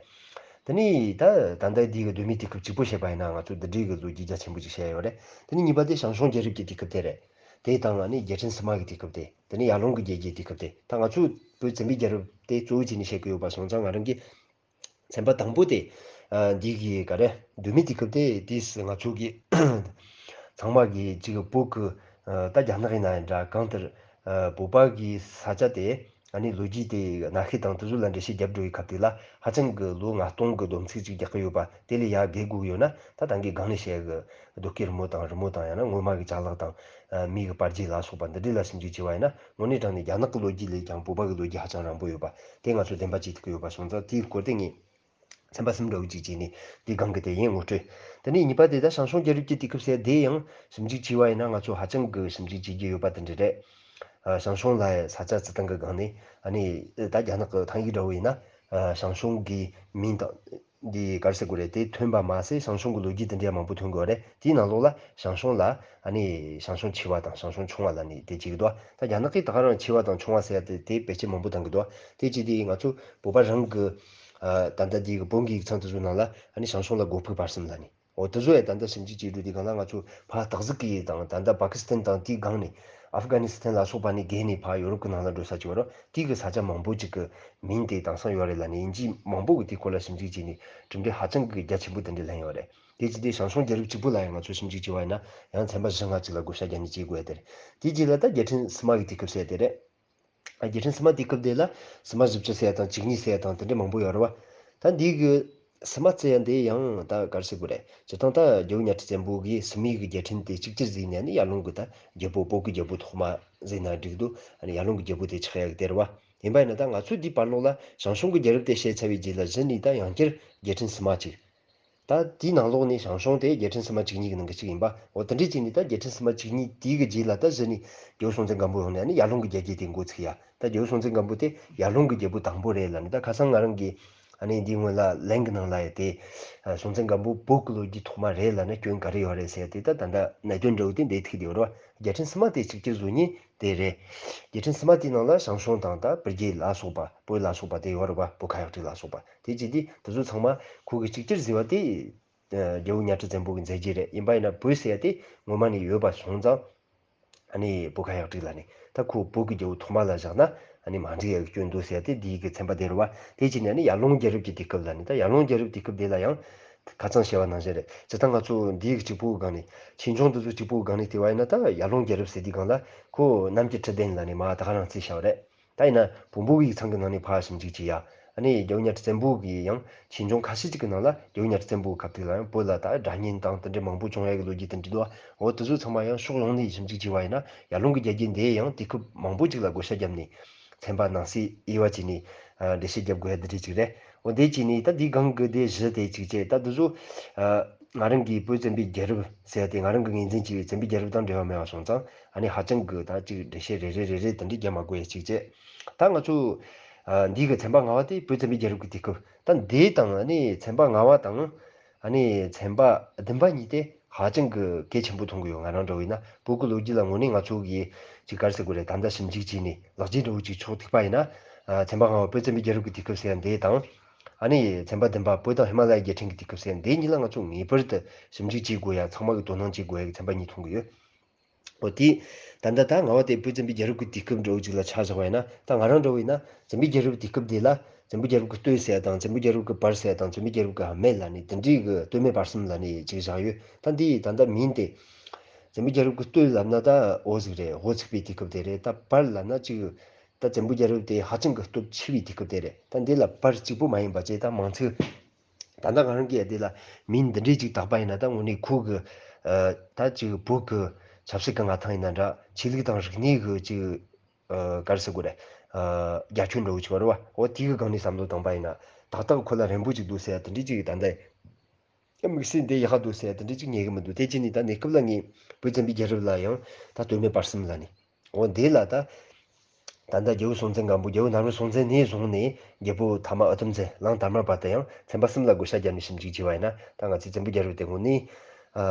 དེ་ནས་ད་ད་ལྟ་འདི་གི་གདོད་མའི་དུས་སྐབས་གཅིག་པོ་བཤད་པ་ཡིན་ན་ང་ཚོ་འདི་འདྲའི་གི་ལོ་རྒྱུས་རྒྱ་ཆེན་པོ་ཅིག་བཤད་ཡོད་རེད། དེ་ནས་གཉིས་པ་དེ་ཞང་ཞུང་རྒྱལ་རབས་ཀྱི་དུས་སྐབས་དེ་རེད། དེ་དང་ཨ་ནི་རྒྱལ་ཕྲན་སི་མ་གི་དུས་སྐབས་དེ། དེ་ནས་ཡར་ཀླུང་གི་རྒྱལ་རྒྱུད་དུས་སྐབས་དེ། ད་ང་ཚོ་བོད་བཙན་པོའི་རྒྱལ་རབས་དེ་གཙོ་བོ་བྱས་ནས་བཤད་ཀྱི་ཡོད་པ་སོང་ཙང་ང་རང་གིས་ཚན་པ་དང་པོ་དེ་ཨ་འདི་གི་ག་རེ་གདོད་མའི་དུས་སྐབས་དེ་དུས་སུ་ང་ཚོ་གི་ཚང་མ་གི་ཅིག་བོད་ཀྱི་ཨ་ད་རྒྱ་ནག་ཡིན་ན་ཡང་འདྲ། གང་ལྟར་ཨ་བོད་པ་གི་ས་ཆ་དེ་ཨ་ནི་ལོ་རྒྱུས་དེ་གནའ་ཤུལ་དང་དེ་ཚོ་ལ་འགྲེལ་བཤད་རྒྱབ་འགྲོ་བའི་སྐབས་དེ་ལ་ཧ་ཅང་གི་ལོ་ལྔ་སྟོང་གི་སྡོམ་ཚིག་ཅིག་རྒྱག་གི་ཡོད་པ། དེ་ལས་ཡར་བརྒལ་དགོས་ཀྱི་ཡོད་ན་ད་ད་གིན་སྒང་ནས་བཤད་གི་རྡོ་སྐས་རི་མོ་དང་རི་མོ་དང་ཡང་ན་སྔོན་མ་གི་ཅ་ལག་དང་ཨ་མི་གི་དཔལ་འབྱོར་ལ་སོགས་པ་འདི་འདྲ་ལ་ཞིབ་འཇུག་བྱས་པ་ཡིན་ན་དངོས་གནས་དྲང་གནས་རྒྱ་ནག་གི་ལོ་རྒྱུས་ལས་ཀྱང་བོད་པ་གི་ལོ་རྒྱུས་ཧ་ཅང་རིང་པོ་ཡོད་པ་དེ་ང་ཚོ་བདེན་པ་བྱེད་ཐུབ་ཀྱི་ཡོད་པ་སོང་ཙང་དེའི་སྐོར་དེ་ངས་ཚན་པ་གསུམ་འདྲ་བོ་ཅིག་བྱས་ནས་འདི་སྒང་གི་དེ་ཡིན་ངོ་སྤྲོད། དེ་ནས་གཉིས་པ་དེ་ད་ཞང་ཞུང་རྒྱལ་རབས་ཀྱི་དུས་སྐབས་ཟེར་དེ་ཡང་ཞིབ་འཇུག་བྱས་པ་ཡིན་ན་ང་ཚོ་ཧ་ཅང་གི་ཞིབ་འཇུག་བྱེད་རྒྱུ་ཡོད་པ་དེ་འདྲ་རེད། ཨ་ཞང་ཞུང་ལ་ས་ཆ་སྤྱི་སྟངས་ཀྱི་སྒང་ནས་ཨ་ནི་ད་རྒྱ་ནག་གི་ཐང་ཡིག་འདྲ་བོ་ཡིན་ན་ཨ་ཞང་ཞུང་གི་མིང་དང་། འདི་ག་རེ་ཟེར་དགོས་རེད། དེ་ཐོན་པ་མ་ཟད་ཞང་ཞུང་གི་ལོ་རྒྱུས་དེ་འདྲ་མང་པོ་ཐོན་དགོས་རེད། དེའི་ནང་ལོགས་ལ་ཞང་ཞུང་ལ་ཨ་ནི་ཞང་ཞུང་ཆེ་བ་དང་ཞང་ཞུང་ཆུང་བ་ལ་ནི་དེ་གཅིག་འདུག་ད་རྒྱ་ནག་གིས་ད་ག་རང་ཆེ་བ་དང་ཆུང་བ་ཟེར་ཡ་དེ་དེ་བེད་སྤྱོད་མང་པོ་བཏང་གི་འདུག་དེ་གཅིག་དེ་ང་ཚོ་བོད་པ་རང་གི་ཨ་ད་ལྟ་དེ་གི་བོན་གྱི་ཡིག་ཚང་དེ་ཚོའི་ནང་ལ་ཨ་ནི་ཞང་ཞུང་ལ་སྒོ་ཕུག་བར་གསུམ་ལ་ནི། འོ་དེ་ཚོ་ཡང་ད་ལྟ་ཞིབ་འཇུག་བྱེད་དུས་དེ་གང་ལ་ང་ཚོ་ཕར་སྟག་གཟིག་གི་དང་ད་ལྟ་པ་ཀི་སི་ཐན་དང་དེའི་སྒང་ནས་ཨབ་གྷ་ནི་སི་ཐན་ལ་སོགས་པ་ནས་བརྒལ་ནས་ཕར་ཡོ་རོབ་ཀྱི་ནང་ལ་འགྲོ་ས་ཅིག་ཡོད་རེད། དེའི་གི་ས་ཆ་མང་པོ་ཅིག་གི་མིང་དེ་དེང་སང་ཡོད་རེད་ལབ་ནས་དབྱིན་ཇིས་མང་པོ་གི་དེའི་སྐོར་ལ་ཞིབ་འཇུག་བྱས་ནས་གྲུབ་འབྲས་ཧ་ཅང་གི་རྒྱ་ཆེན་པོ་དེ་འདྲ་ལེན་ཡོད་རེད། དེ་ཅི་སྟེ་ཞང་ཞུང་རྒྱལ་རབས་གཅིག་པུ་ལ་ཡང་ང་ཚོས་ཞིབ་འཇུག་བྱས་པ་ཡིན་ན་ཡང་ཚན་པ་བཞི་ལྔ་ཅིག་ལ་བགོ་བཤའ་རྒྱག་ནས་བྱེད་དགོས་ཡ་དེ་རེད། དེའི་རྗེས་ལ་ད་རྒྱལ་ཕྲན་སི་མ་གི་དུས་སྐབས་ཟེར་ཡ་དེ་རེད། རྒྱལ་ཕྲན་སི་མ་དེའི་སྐབས་དེ་ལ་སི་མ་བཞི་བཅུ་ཟེར་ཡ་དང་བཅུ་གཉིས་ཟེར་ཡ་དང་དེ་འདྲ་མང་པོ་ཡོད་རེད་བ། ད་འདི་གི་སི་མ་ཟེར་ཡ་འདི་ཡང་ད་ག་རེ་ཟེར་དགོས་རེད། སྤྱིར་བཏང་ད་རྒྱལ་པོ་གཉའ་ཁྲི་བཙན་པོ་གིས་སི་མི་གི་རྒྱལ་ཕྲན་དེ་གཅིག་གྱུར་བཟོས་ནས་ནི་ཡར་ཀླུང་གི་ད་རྒྱལ་པོ་བོད་ཀྱི་རྒྱལ་པོ་ཐོག་མ་ཟེར་ན་འགྲིག་འདུག་ཨ་ནི་ཡར་ཀླུང་གི་རྒྱལ་པོ་དེ་ཆགས་ཡག་དེ་རེད་བ། ཡིན་པ་ཡིན་ན་ད་ང་ཚོས་འདིའི་བར་ལོགས་ལ་ཞང་ཞུང་གི་རྒྱལ་རབས་དེ་བཤད་ཚར་བའི་རྗེས་ལ་གཞི་ནས་ད་ཡང་བསྐྱར་རྒྱལ་ཕྲན་སི་མ་གཅིག་ད་དེའི་ནང་ལོགས་ནས་ཞང་ཞུང་དེ་རྒྱལ་ཕྲན་སི་མ་བཅུ་གཉིས་ཀྱི་ནང་གི་གཅིག་ཡིན་པ། འོ་དེ་འདྲའི་བྱས་ནས་ད་རྒྱལ་ཕྲན་སི་མ་བཅུ་གཉིས་དེའི་གི་རྗེས་ལ་ད་གཞི་ནས་རྒྱལ་པོ་སྲོང་བཙན་སྒམ་པོ་ཡོང་ནས་ཨ་ནི་ཡར་ཀླུང་གི་རྒྱལ་རྒྱུད་དེ་འགོ་ཚུགས་ཡ། ད་རྒྱལ་པོ་སྲོང་བཙན་སྒམ་པོ་དེ་ཡར་ཀླུང་གི་རྒྱལ་པོ་དང་པོ་རེད་ལབ་ནས། ད་ཁ་སང་ང་རང་གིས་ཨ་ནི་འདིའི་སྔོན་ལ་ལན་གི་ནང་ལ་ཡ་དེ་སྲོང་བཙན་སྒམ་པོ་བོད་ཀྱི་ལོ་རྒྱུས་ཐོག་མ་རེད་ལབ་ན་སྐྱོན་ག་རེ་ཡོད་རེད་ཟེར་ཡ་དེ་ད་ད་ལྟ་གནད་དོན་འདྲ་བོ་དེ་འདས་ཐུག་དེ་ཡོད་རེད་བ། རྒྱལ་ཕྲན་སི་མ་དེ་གཅིག་གྱུར་བཟོ་མཁན་དེ་རེད། རྒྱལ་ཕྲན་སི་མ་དེའི་ནང་ལ་ཞང་ཞུང་དང་ད་སྤུ་རྒྱལ་ལ་སོགས་པ་བོད་ལ་སོགས་པ་དེ་ཡོད་རེད་བ། བོད་ཁ་ཡག་ཁྲིག་ལ་སོགས་པ་དེ་བྱས་དུས་དེ་ཚོ་ཚང་མ་ཁོ་གི་གཅིག་གྱུར་བཟོས་པ་དེ་རྒྱལ་པོ་གཉའ་ཁྲི་བཙན་པོ་གི་མཛད་རྗེས་རེད། ཡིན་པ་ཡིན་ན་བོད་ཟེར་ཡ་དེ་ངོ་མ་ནས་ཡོད་པ་སོང་ཙང་ཨ་ནི་བོད་ཁ་ཡག་ཁྲིག་ལ་ནི་ད་ཁོ་བོད་ཀྱི་རྒྱལ་པོ་ཐོག་མ་ལ་བཞག་ན་ཨ་ནི་མ་འགྲིག་ཡ་གི་སྐྱོན་འདུག་ཟེར་ཡ་དེ་འདིའི་གི་ཚན་པ་དེ་རེད་བ། དེ་བྱས་ནས་ཨ་ནི་ཡར་ཀླུང་རྒྱལ་རབས་ཀྱི་དུས་སྐབས་ལ་ནི་ད་ཡར་ཀླུང་རྒྱལ་རབས་དུས་སྐབས་དེ་ལ་ཡང་ཁ་སང་བཤད་པ་ནང་བཞིན་རེད། སྤྱིར་བཏང་ང་ཚོ་འདིའི་གི་གཅིག་པུའི་སྒང་ནས་ཆོས་འབྱུང་དེ་ཚོ་གཅིག་པུའི་སྒང་ནས་བལྟས་པ་ཡིན་ན་ད་ཡར་ཀླུང་རྒྱལ་རབས་ཟེར་དུས་སྒང་ལ་ཁོ་གནམ་གྱི་ཁྲི་གདན་ལ་ནི་མ་ད་ག་རང་རྩིས་བྱ་བ་རེད། ད་ཡིན་ན་བོན་པོ་གི་ཡིག་ཚང་གི་ནང་ནས་ཕར་ཞིབ་འཇུག་བྱེད་ཡ། ཨ་ནི་རྒྱལ་པོ་གཉའ་ཁྲི་བཙན་པོ་གི་ཡང་ཆོས་འབྱུང་ཁ་ཤས་ཅིག་གི་ནང་ལ་རྒྱལ་པོ་གཉའ་ཁྲི་བཙན་པོ་གི་སྐབས་དེ་ལ་ཡང་བོད་ལ་ད་དགྲ་གཉེན་དང་དེ་འདྲའི་མང་པོ་བྱུང་ཡ་གི་ལོ་རྒྱུས་དེ་འདྲ་འདུག་འོ་དེ་ཚོ་ཚང་མ་ཡང་ཕྱོགས་ཡོངས་ནས་ཞིབ་འཇུག་བྱས་པ་ཡིན་ན་ཡར་ཀླུང་གི་རྒྱལ་རྒྱུད་འདི་ཡང་དུས་སྐབས་མང་པོ་ཅིག་ལ་བགོ་བཤའ་བརྒྱབ་ནས་ཚན་པ་ནང་གསེས་དབྱེ་བ་བྱས་ནས་ཨ་འགྲེལ་བཤད་བརྒྱབ་དགོས་ཡ་འདི་འདྲ་ཅིག་རེད། འོ་དེ་བྱས་ནས་ད་འདིའི་སྒང་གི་དེ་གཞི་དེ་ཅིག་བྱས། ད་འདི་ཚོ་ཨ་ང་རང་གིས་བོད་བཙན་པོའི་རྒྱལ་རབས་ཟེར་ཡ་དེ་ང་རང་གི་ངོས་འཛིན་བྱས་པའི་བཙན་པོའི་རྒྱལ་རབས་དང་འབྲེལ་བ་མེད་པ་སོང་ཙང་ཨ་ནི་ཧ་ཅང་གི་ད་ཅིག་འགྲེལ་བཤད་རེ་རེ་རེ་རེ་དེ་འདྲ་བརྒྱབ་མ་དགོས་ཡ་ཅིག་བྱས། ད་ང་ཚོ་ཨ་འདི་གི་ཚན་པ་ལྔ་པ་དེ་བོད་བཙན་པོའི་རྒྱལ་རབས་ཀྱི་དུས་སྐབས། ད་འདི་དང་ཨ་ནི་ཚན་པ་ལྔ་པ་དང་ཨ་ནི་ཚན་པ་བདུན་པ་གཉིས་དེ་ཧ་ཅང་གི་གལ་ཆེན་པོ་མཐོང་གི་ཡོད། ང་རང་འདྲ་བོ་ཡིན་ན་བོད་ཀྱི་ལོ་རྒྱུས་ལ་དངོས་གནས་ང་ཚོ་གིས་ཅིག་ག་རེ་ཟེར་དགོས་རེད། ད་ལྟ་ཞིབ་འཇུག་བྱས་ནས་ལག་རྗེས་འདྲ་བོ་ཅིག་ཕྱོགས་ཐུག་པ་ཡིན་ན། ཨ་ཚན་པ་ལྔ་པ་བོད་བཙན་པོའི་རྒྱལ་རབས་ཀྱི་དུས་སྐབས་ཟེར་ཡ་འདི་དང་། ཨ་ནི་ཚན་པ་བདུན་པ་བོད་དང་ཧི་མ་ལ་ཡའི་རྒྱལ་ཕྲན་གྱི་དུས་སྐབས་ཟེར་ཡ་འདི་གཉིས་ལ་ང་ཚོ་ངེས་པར་དུ་ཞིབ་འཇུག་བྱེད་དགོས་ཡ། ཚང་མ་གིས་དོ་སྣང་བྱེད་དགོས་ཡ་གི་ཚན་པ་གཉིས་མཐོང་གི་ཡོད། འོ་དེ། ད་ལྟ་ད་ལྔ་པ་དེ་བོད་བཙན་པོའི་རྒྱལ་རབས་ཀྱི་དུས་སྐབས་འདྲ་བོ་ཅིག་ལ་ཆ་བཞག་པ་ཡིན་ན། ད་ང་རང་འདྲ་བོ་ཡིན་ན་བཙན་པོའི་རྒྱལ་རབས་དུས་སྐབས་དེ་ལ་བཙན་པོའི་རྒྱལ་རབས་ཀྱི་སྟོད་ཟེར་ཡ་དང་བཙན་པོའི་རྒྱལ་རབས་ཀྱི་བར་ཟེར་ཡ་དང་བཙན་པོའི་རྒྱལ་རབས་ཀྱི་སྨད་ལ་ནི་དེ་འདྲའི་གི་སྟོད་སྨད་བར་གསུམ་ལ་ནི་ཅིག་བཞག་ཡོད། ད་འདི་ད་ལྟ་མིང་དེ། བཙན་པོའི་རྒྱལ་རབས་ཀྱི་སྟོད་ལབ་ན་ད་འོ་ཟིག་རེད། འོ་ཚིག་པའི་དུས་སྐབས་དེ་རེད། ད་བར་ལབ་ན་ཅིག་ད་བཙན་པོའི་རྒྱལ་རབས་དེ་ཧ་ཅང་གི་སྟོབས་ཆེ་བའི་དུས་སྐབས་དེ་རེད། ད་འདི་ལ་བར་གཅིག་པུ་མ་ཡིན་པ་བྱས་ད་མང་ཚིག་ད་ལྟ་ང་རང་གིས་འདི་ལ་མིང་འདི་འདྲའི་ཅིག་བཏགས་པ་ཡིན་ན་ད་དངོས་གནས་ཁོ་གི་ཨ་ད་ཅིག་བོད་ཀྱི་ཆབ་སྲིད་ཀྱི་མངའ་ཐང་ཡིན་ན་འདྲ། ཆོས་ལུགས་དང་རིག་གནས་ཀྱི་ཅིག་ཨ་ག་རེ་ཟེར་དགོས་རེད། ཨ་རྒྱ་ཁྱོན་འདྲ་བོ་ཅིག་ཡོད་རེད་བ། འོ་དེ་གི་སྒང་ནས་བསམ་བློ་བཏང་པ་ཡིན་ན་ཏག་ཏག་ཁོ་ལ་རན་པོ་ཅིག་འདུག་ཟེར་ཡ་དེ་འདྲའི་ཅིག་ད་ལྟ་དམིགས་བསལ་འདི་ཡག་པ་འདུག་ཟེར་ཡ་དེ་འདྲ་ཅིག་རྙེད་གི་མི་འདུག་དེ་བྱས་ནས་ད་གནས་སྐབས་ལ་ངས་བོད་བཙན་པོའི་རྒྱལ་རབས་ལ་ཡང་ད་སྟོད་སྨད་བར་གསུམ་ལ་ནི། འོ་འདི་ལ་ད་ད་ལྟ་རྒྱལ་པོ་སྲོང་བཙན་སྒམ་པོ། རྒྱལ་པོ་ནམ་མཁའི་སྲོང་བཙན་ནས་བཟུང་ནས་རྒྱལ་པོ་ཐ་མ་ཨ་དོམ་བཙན་གླང་དར་མར་བར་དུ་ཡང་ཚན་པ་གསུམ་ལ་བགོ་བཤའ་བརྒྱབ་ནས་ཞིབ་འཇུག་བྱས་པ་ཡིན་ན། ད་ང་ཚོའི་བཙན་པོའི་རྒྱལ་རབས་དེ་དངོས་གནས་ཨ་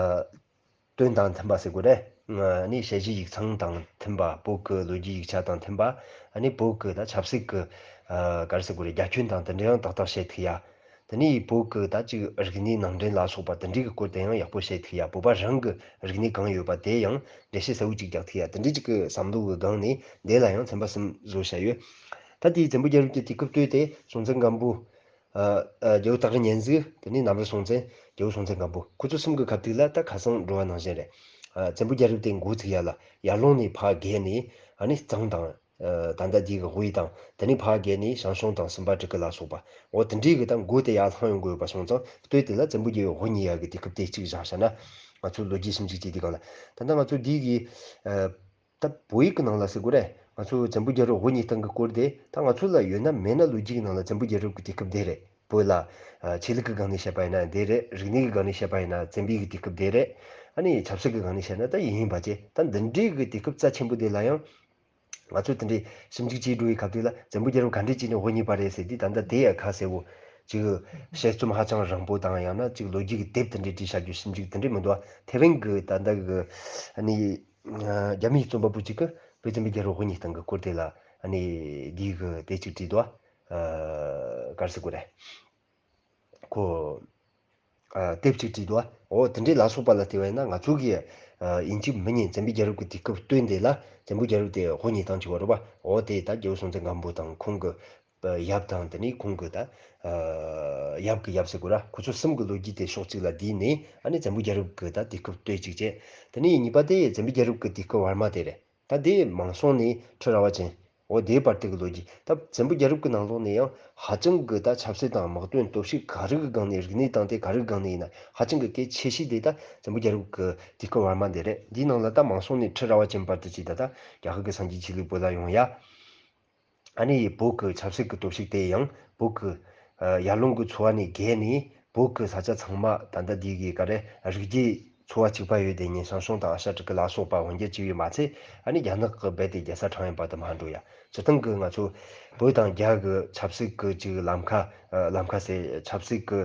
དོན་དང་མཐུན་པ་ཟེར་དགོས་རེད། ཨ་ནི་ཞལ་བཞེས་ཡིག་ཚང་དང་མཐུན་པ། བོད་ཀྱི་ལོ་རྒྱུས་ཡིག་ཆ་དང་མཐུན་པ། ཨ་ནི་བོད་ཀྱི་ད་ཆབ་སྲིད་ཀྱི་ཨ་ག་རེ་ཟེར་དགོས་རེད། རྒྱ་ཁྱོན་དང་དེ་འདྲ་ཡང་ཏག་ཏག་བཤད་ཐུབ་ཡ། དེ་ནས་བོད་ཀྱི་ད་ཅིག་རིག་གནས་ནང་འདྲེན་ལ་སོགས་པ་དེ་འདྲའི་གི་སྐོར་དེ་ཡང་ཡག་པོ་བཤད་ཐུབ་ཡ། བོད་པ་རང་གི་རིག་གནས་གང་ཡོད་པ་དེ་ཡང་འགྲེལ་བཤད་གསལ་བོ་ཅིག་རྒྱག་ཐུབ་ཡ། དེ་འདྲའི་ཅིག་གི་བསམ་བློ་གི་སྒང་ནས་དེ་ལ་ཡང་ཚན་པ་གསུམ་བཟོ་བྱ་ཡོད། ད་དེའི་བཙན་པོའི་རྒྱལ་རབས་ཀྱི་དུས་སྐབས་སྟོད་དེ་སྲོང་བཙན་སྒམ་པོ། ཨ་ཨ་རྒྱལ་པོ་སྟག་རི་གཉན་གཟིགས། དེ་ནས་ནམ་མཁའི་སྲོང་བཙན། རྒྱལ་པོ་སྲོང་བཙན་སྒམ་པོ། ཁོ་ཚོ་གསུམ་གི་སྐབས་དུས་ལ་ད་ཁ་སང་འགྲོ་བ་ནང་བཞིན་རེད། ཨ་བཙན་པོའི་རྒྱལ་རབས་དེ་འགོ་ཚུགས་ཡ་ལ་ཡར་ཀླུང་ནས་ཕར་བརྒལ་ནས་ཨ་ནི་གཙང་དང་། ཨ་ད་ལྟ་འདི་གི་དབུས་དང་། དེ་ནས་ཕར་བརྒལ་ནས་ཞང་ཞུང་དང་སུམ་པ་གྲུ་གུ་ལ་སོགས་པ། འོ་དེ་འདྲའི་གི་ད་མགོ་དེ་ཡར་ལྷུང་ཡོང་དགོས་པ་སོང་ཙང་སྟོད་དེ་ལ་བཙན་པོའི་རྒྱལ་པོའི་དབུ་བརྙེས་ཡག་གི་དུས་སྐབས་དེ་གཅིག་བཞག་བཞག་ན། ང་ཚོ་ལོ་རྒྱུས་ཞིབ་འཇུག་བྱེད་དུས་སྒང་ལ་ད་ལྟ་ང་ཚོ་འདི་གི་ཨ་ད་བོད་ཡིག་གི་ནང་ལ་ཟེར་དགོས་རེད། ང་ཚོ་བཙན་པོའི་རྒྱལ་པོའི་དབུ་བརྙེས་སྟངས་ཀྱི་སྐོར་དེ་ད་ང་ཚོ་ལ་ཡོད་ན་མེད་ན་ལོ་རྒྱུས་ཀྱི་ནང་ལ་བཙན་པོའི་རྒྱལ་རབས་ཀྱི་དུས་སྐབས་དེ་རེད། བོད་ལ་ཨ་ཆོས་ལུགས་ཀྱི་སྒང་ནས་བཤད་པ་ཡིན་ན་དེ་རེད། རིག་གནས་ཀྱི་སྒང་ནས་བཤད་པ་ཡིན་ན་བཙན་པོའི་གི་དུས་སྐབས་དེ་རེད། ཨ་ནི་ཆབ་སྲིད་ཀྱི་སྒང་ནས་བཤད་ན་ད་ཡིན་ཡིན་པ་བྱས། ད་འདི་འདྲའི་གི་དུས་སྐབས་རྩ་ཆེན་པོ་དེ་ལ་ཡང་། ང་ཚོས་དེ་འདྲའི་ཞིབ་འཇུག་བྱེད་འགྲོ་བའི་སྐབས་དེ་ལ་བཙན་པོའི་རྒྱལ་པོ་ག་འདྲས་བྱས་ནས་དབུ་བརྙེས་པ་རེད་ཟེར་དུས་ད་ལྟ་དེ་ཡང་ཁ་གསལ་བོ་ ཅིག་དཔྱད་རྩོམ་ཧ་ཅང་རིང་པོ་དང་ཡང་ན་ཅིག་ལོ་རྒྱུས་ཀྱི་དེབ་དེ་འདྲའི་བྲིས་བྱ་རྒྱུ་ཞིབ་འཇུག་དེ་འདྲའི་མི་འདུག་བ། དེ་རིང་གི་ད་ལྟ་གི་ཨ་ནི་རྒྱ་མིའི་རྩོམ་པ་པོ་གཅིག་གིས་བོད་བཙན་པོའི་རྒྱལ་རབས་དབུ་བརྙེས་སྟངས་ཀྱི་སྐོར་དེ་ལ་ཨ་ནི་འདི་གི་དེབ་ཅིག་བྲིས་འདུག་བ། ག་རེ་ཟེར་དགོས་རེད། ཁོ། ཨ། དེབ་ཅིག་བྲིས་འདུག་བ། འོ་དེ་འདྲའི་ལ་སོགས་པ་ལ་བལྟས་པ་ཡིན་ན་ང་ཚོ་གིས་ཨ། ཡིན་གཅིག་མིན་གཉིས་བཙན་པོའི་རྒྱལ་རབས་ཀྱི་དུས་སྐབས་སྟོན་དེ་ལ་བཙན་པོའི་རྒྱལ་རབས་དེ་དབུ་བརྙེས་སྟངས་ཅིག་ཡོད་རེད་བ། འོ་དེ་ད་རྒྱལ་པོ་སྲོང་བཙན་སྒམ་པོ་དང་ཁོང་གི་ཨ། ཡབ་དང་དེ་ནས་ཁོང་གི་ད་ཨ། ཡབ་ཀྱི་ཡབ་ཟེར་དགོས་ར། ཁོ་ཚོ་གསུམ་གྱི་ལོ་རྒྱུས་དེ་ཕྱོགས་གཅིག་ལ་བསྡུས་ནས་ཨ་ནི་བཙན་པོའི་རྒྱལ་རབས་ཀྱི་ད་དུས་སྐབས་སྟོན་ཅིག་བྱས། དེ་ནས་གཉིས་པ་དེ་བཙན་པོའི་རྒྱལ་རབས་ཀྱི་དུས་སྐབས་བར་མ་དེ་རེད། ད་དེ་མང་སོང་ནས་ཁྲི་རལ་པ་ཅན། འོ་དེའི་བར་དུ་གི་ལོ་རྒྱུས། ད་བཙན་པོའི་རྒྱལ་རབས་ཀྱི་ནང་ལོགས་ནས་ཡང་ཧ་ཅང་གི་ད་ཆབ་སྲིད་དང་དམག་དོན་སྟོབས་ཤུགས་ག་རེ་གི་སྒང་ནས། རིག་གནས་དང་དེ་ག་རེ་གི་སྒང་ནས་ཡིན་ན་ཧ་ཅང་གི་གལ་ཆེ་ཤོས་དེ་ད་བཙན་པོའི་རྒྱལ་རབས་ཀྱི་དུས་སྐབས་བར་མ་དེ་རེད། འདིའི་ནང་ལ་ད་མང་སོང་ནས་ཁྲི་རལ་པ་ཅན་བར་དུ་ཅིག་ད་ད་རྒྱ་གར་གྱི་སངས་རྒྱས་ཆོས་ལུགས་བོད་ལ་ཡོང་ཡ། ཨ་ནི་བོད་ཀྱི་ཆབ་སྲིད་ཀྱི་སྟོབས་ཤུགས་དེ་ཡང་བོད་ཀྱི་ཨ། ཡར་ཀླུང་གི་ཚོ་བ་ནས་བརྒལ་ནས་བོད་ཀྱི་ས་ཆ་ཚང་མ། ད་ལྟ་འདི་གི་ག་རེ་རིགས་རྒྱུད་ཚོ་བ་གཅིག་པ་ཡོད་དེ་ཉིད་ཞང་ཞུང་དང་ཨ་ཤ་ཀྲི་ཀི་ལ་སོགས་པ་འོ་འདི་གཅིག་ཡོད་མ་ཚད། ཨ་ནི་རྒྱ་ནག་གིས་རྦད་དེ་རྒྱལ་ས་ཁྲང་ཡོན་པ་དུ་མ་འགྲོ་ཡ། སྤྱིར་བཏང་གི་ང་ཚོ་བོད་དང་རྒྱ་གི་ཆབ་སྲིད་ཀྱི་ཅིག་ལམ་ཁ། ཨ། ལམ་ཁ་ཟེར། ཆབ་སྲིད་ཀྱི་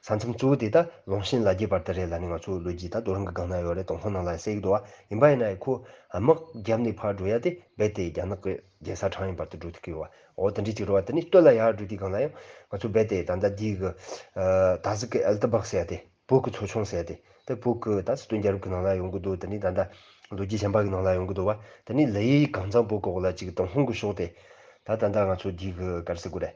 ས་མཚམས་གཙོ་བོ་དེ་ད་ལུང་ཆེན་ལ་རྒྱས་བར་དུ་རེད་ལ་ནི་ང་ཚོ་ལོ་རྒྱུས་ད་དོ་རིང་གི་སྒང་ན་ཡོད་རེད། ཏུན་ཧོང་ནང་ལ་གསལ་གི་འདུག་བ། ཡིན་པ་ཡིན་ན་ཡང་ཁོ་དམག་བརྒྱབ་ནས་ཕར་འགྲོ་ཡ་དེ་རྦད་དེ་རྒྱ་ནག་གི་རྒྱལ་ས་ཁྲང་ཡོན་པ་དུ་འགྲོ་ཐུབ་ཀྱི་ཡོད་བ། འོ་དེ་འདྲའི་ཅིག་རེད་བ། དེ་ནས་སྟོད་ལ་ཡར་འགྲོ་དུས་སྒང་ལ་ཡང་ང་ཚོ་རྦད་དེ་ད་ལྟ་འདི་གི་ཨ། ད་གཟིག་གི་ཨལ་ཏི་བག་ཟེར་ཡ་དེ། བོད་ཀྱི་མཚོ་ཆུང་ཟེར་ཡ་དེ། དེ་བོད་ཀྱི་ད་སྲིད་དོན་རྒྱལ་རབས་ཀྱི་ནང་ལ་ཡོང་གི་འདུག་དེ་ནས་ད་ལྟ་ལོ་རྒྱུས་གཞན་པ་གི་ནང་ལ་ཡོང་གི་འདུག་བ། དེ་ནས་ལི་ཡུལ་གངས་གཙང་པོ་གི་འོག་ལ་ཅིག་ཏུན་ཧོང་གི་ཕྱོགས་དེ། ད་ད་ལྟ་ང་ཚོ་འདི་གི་ག་རེ་ཟེར་དགོས་རེད།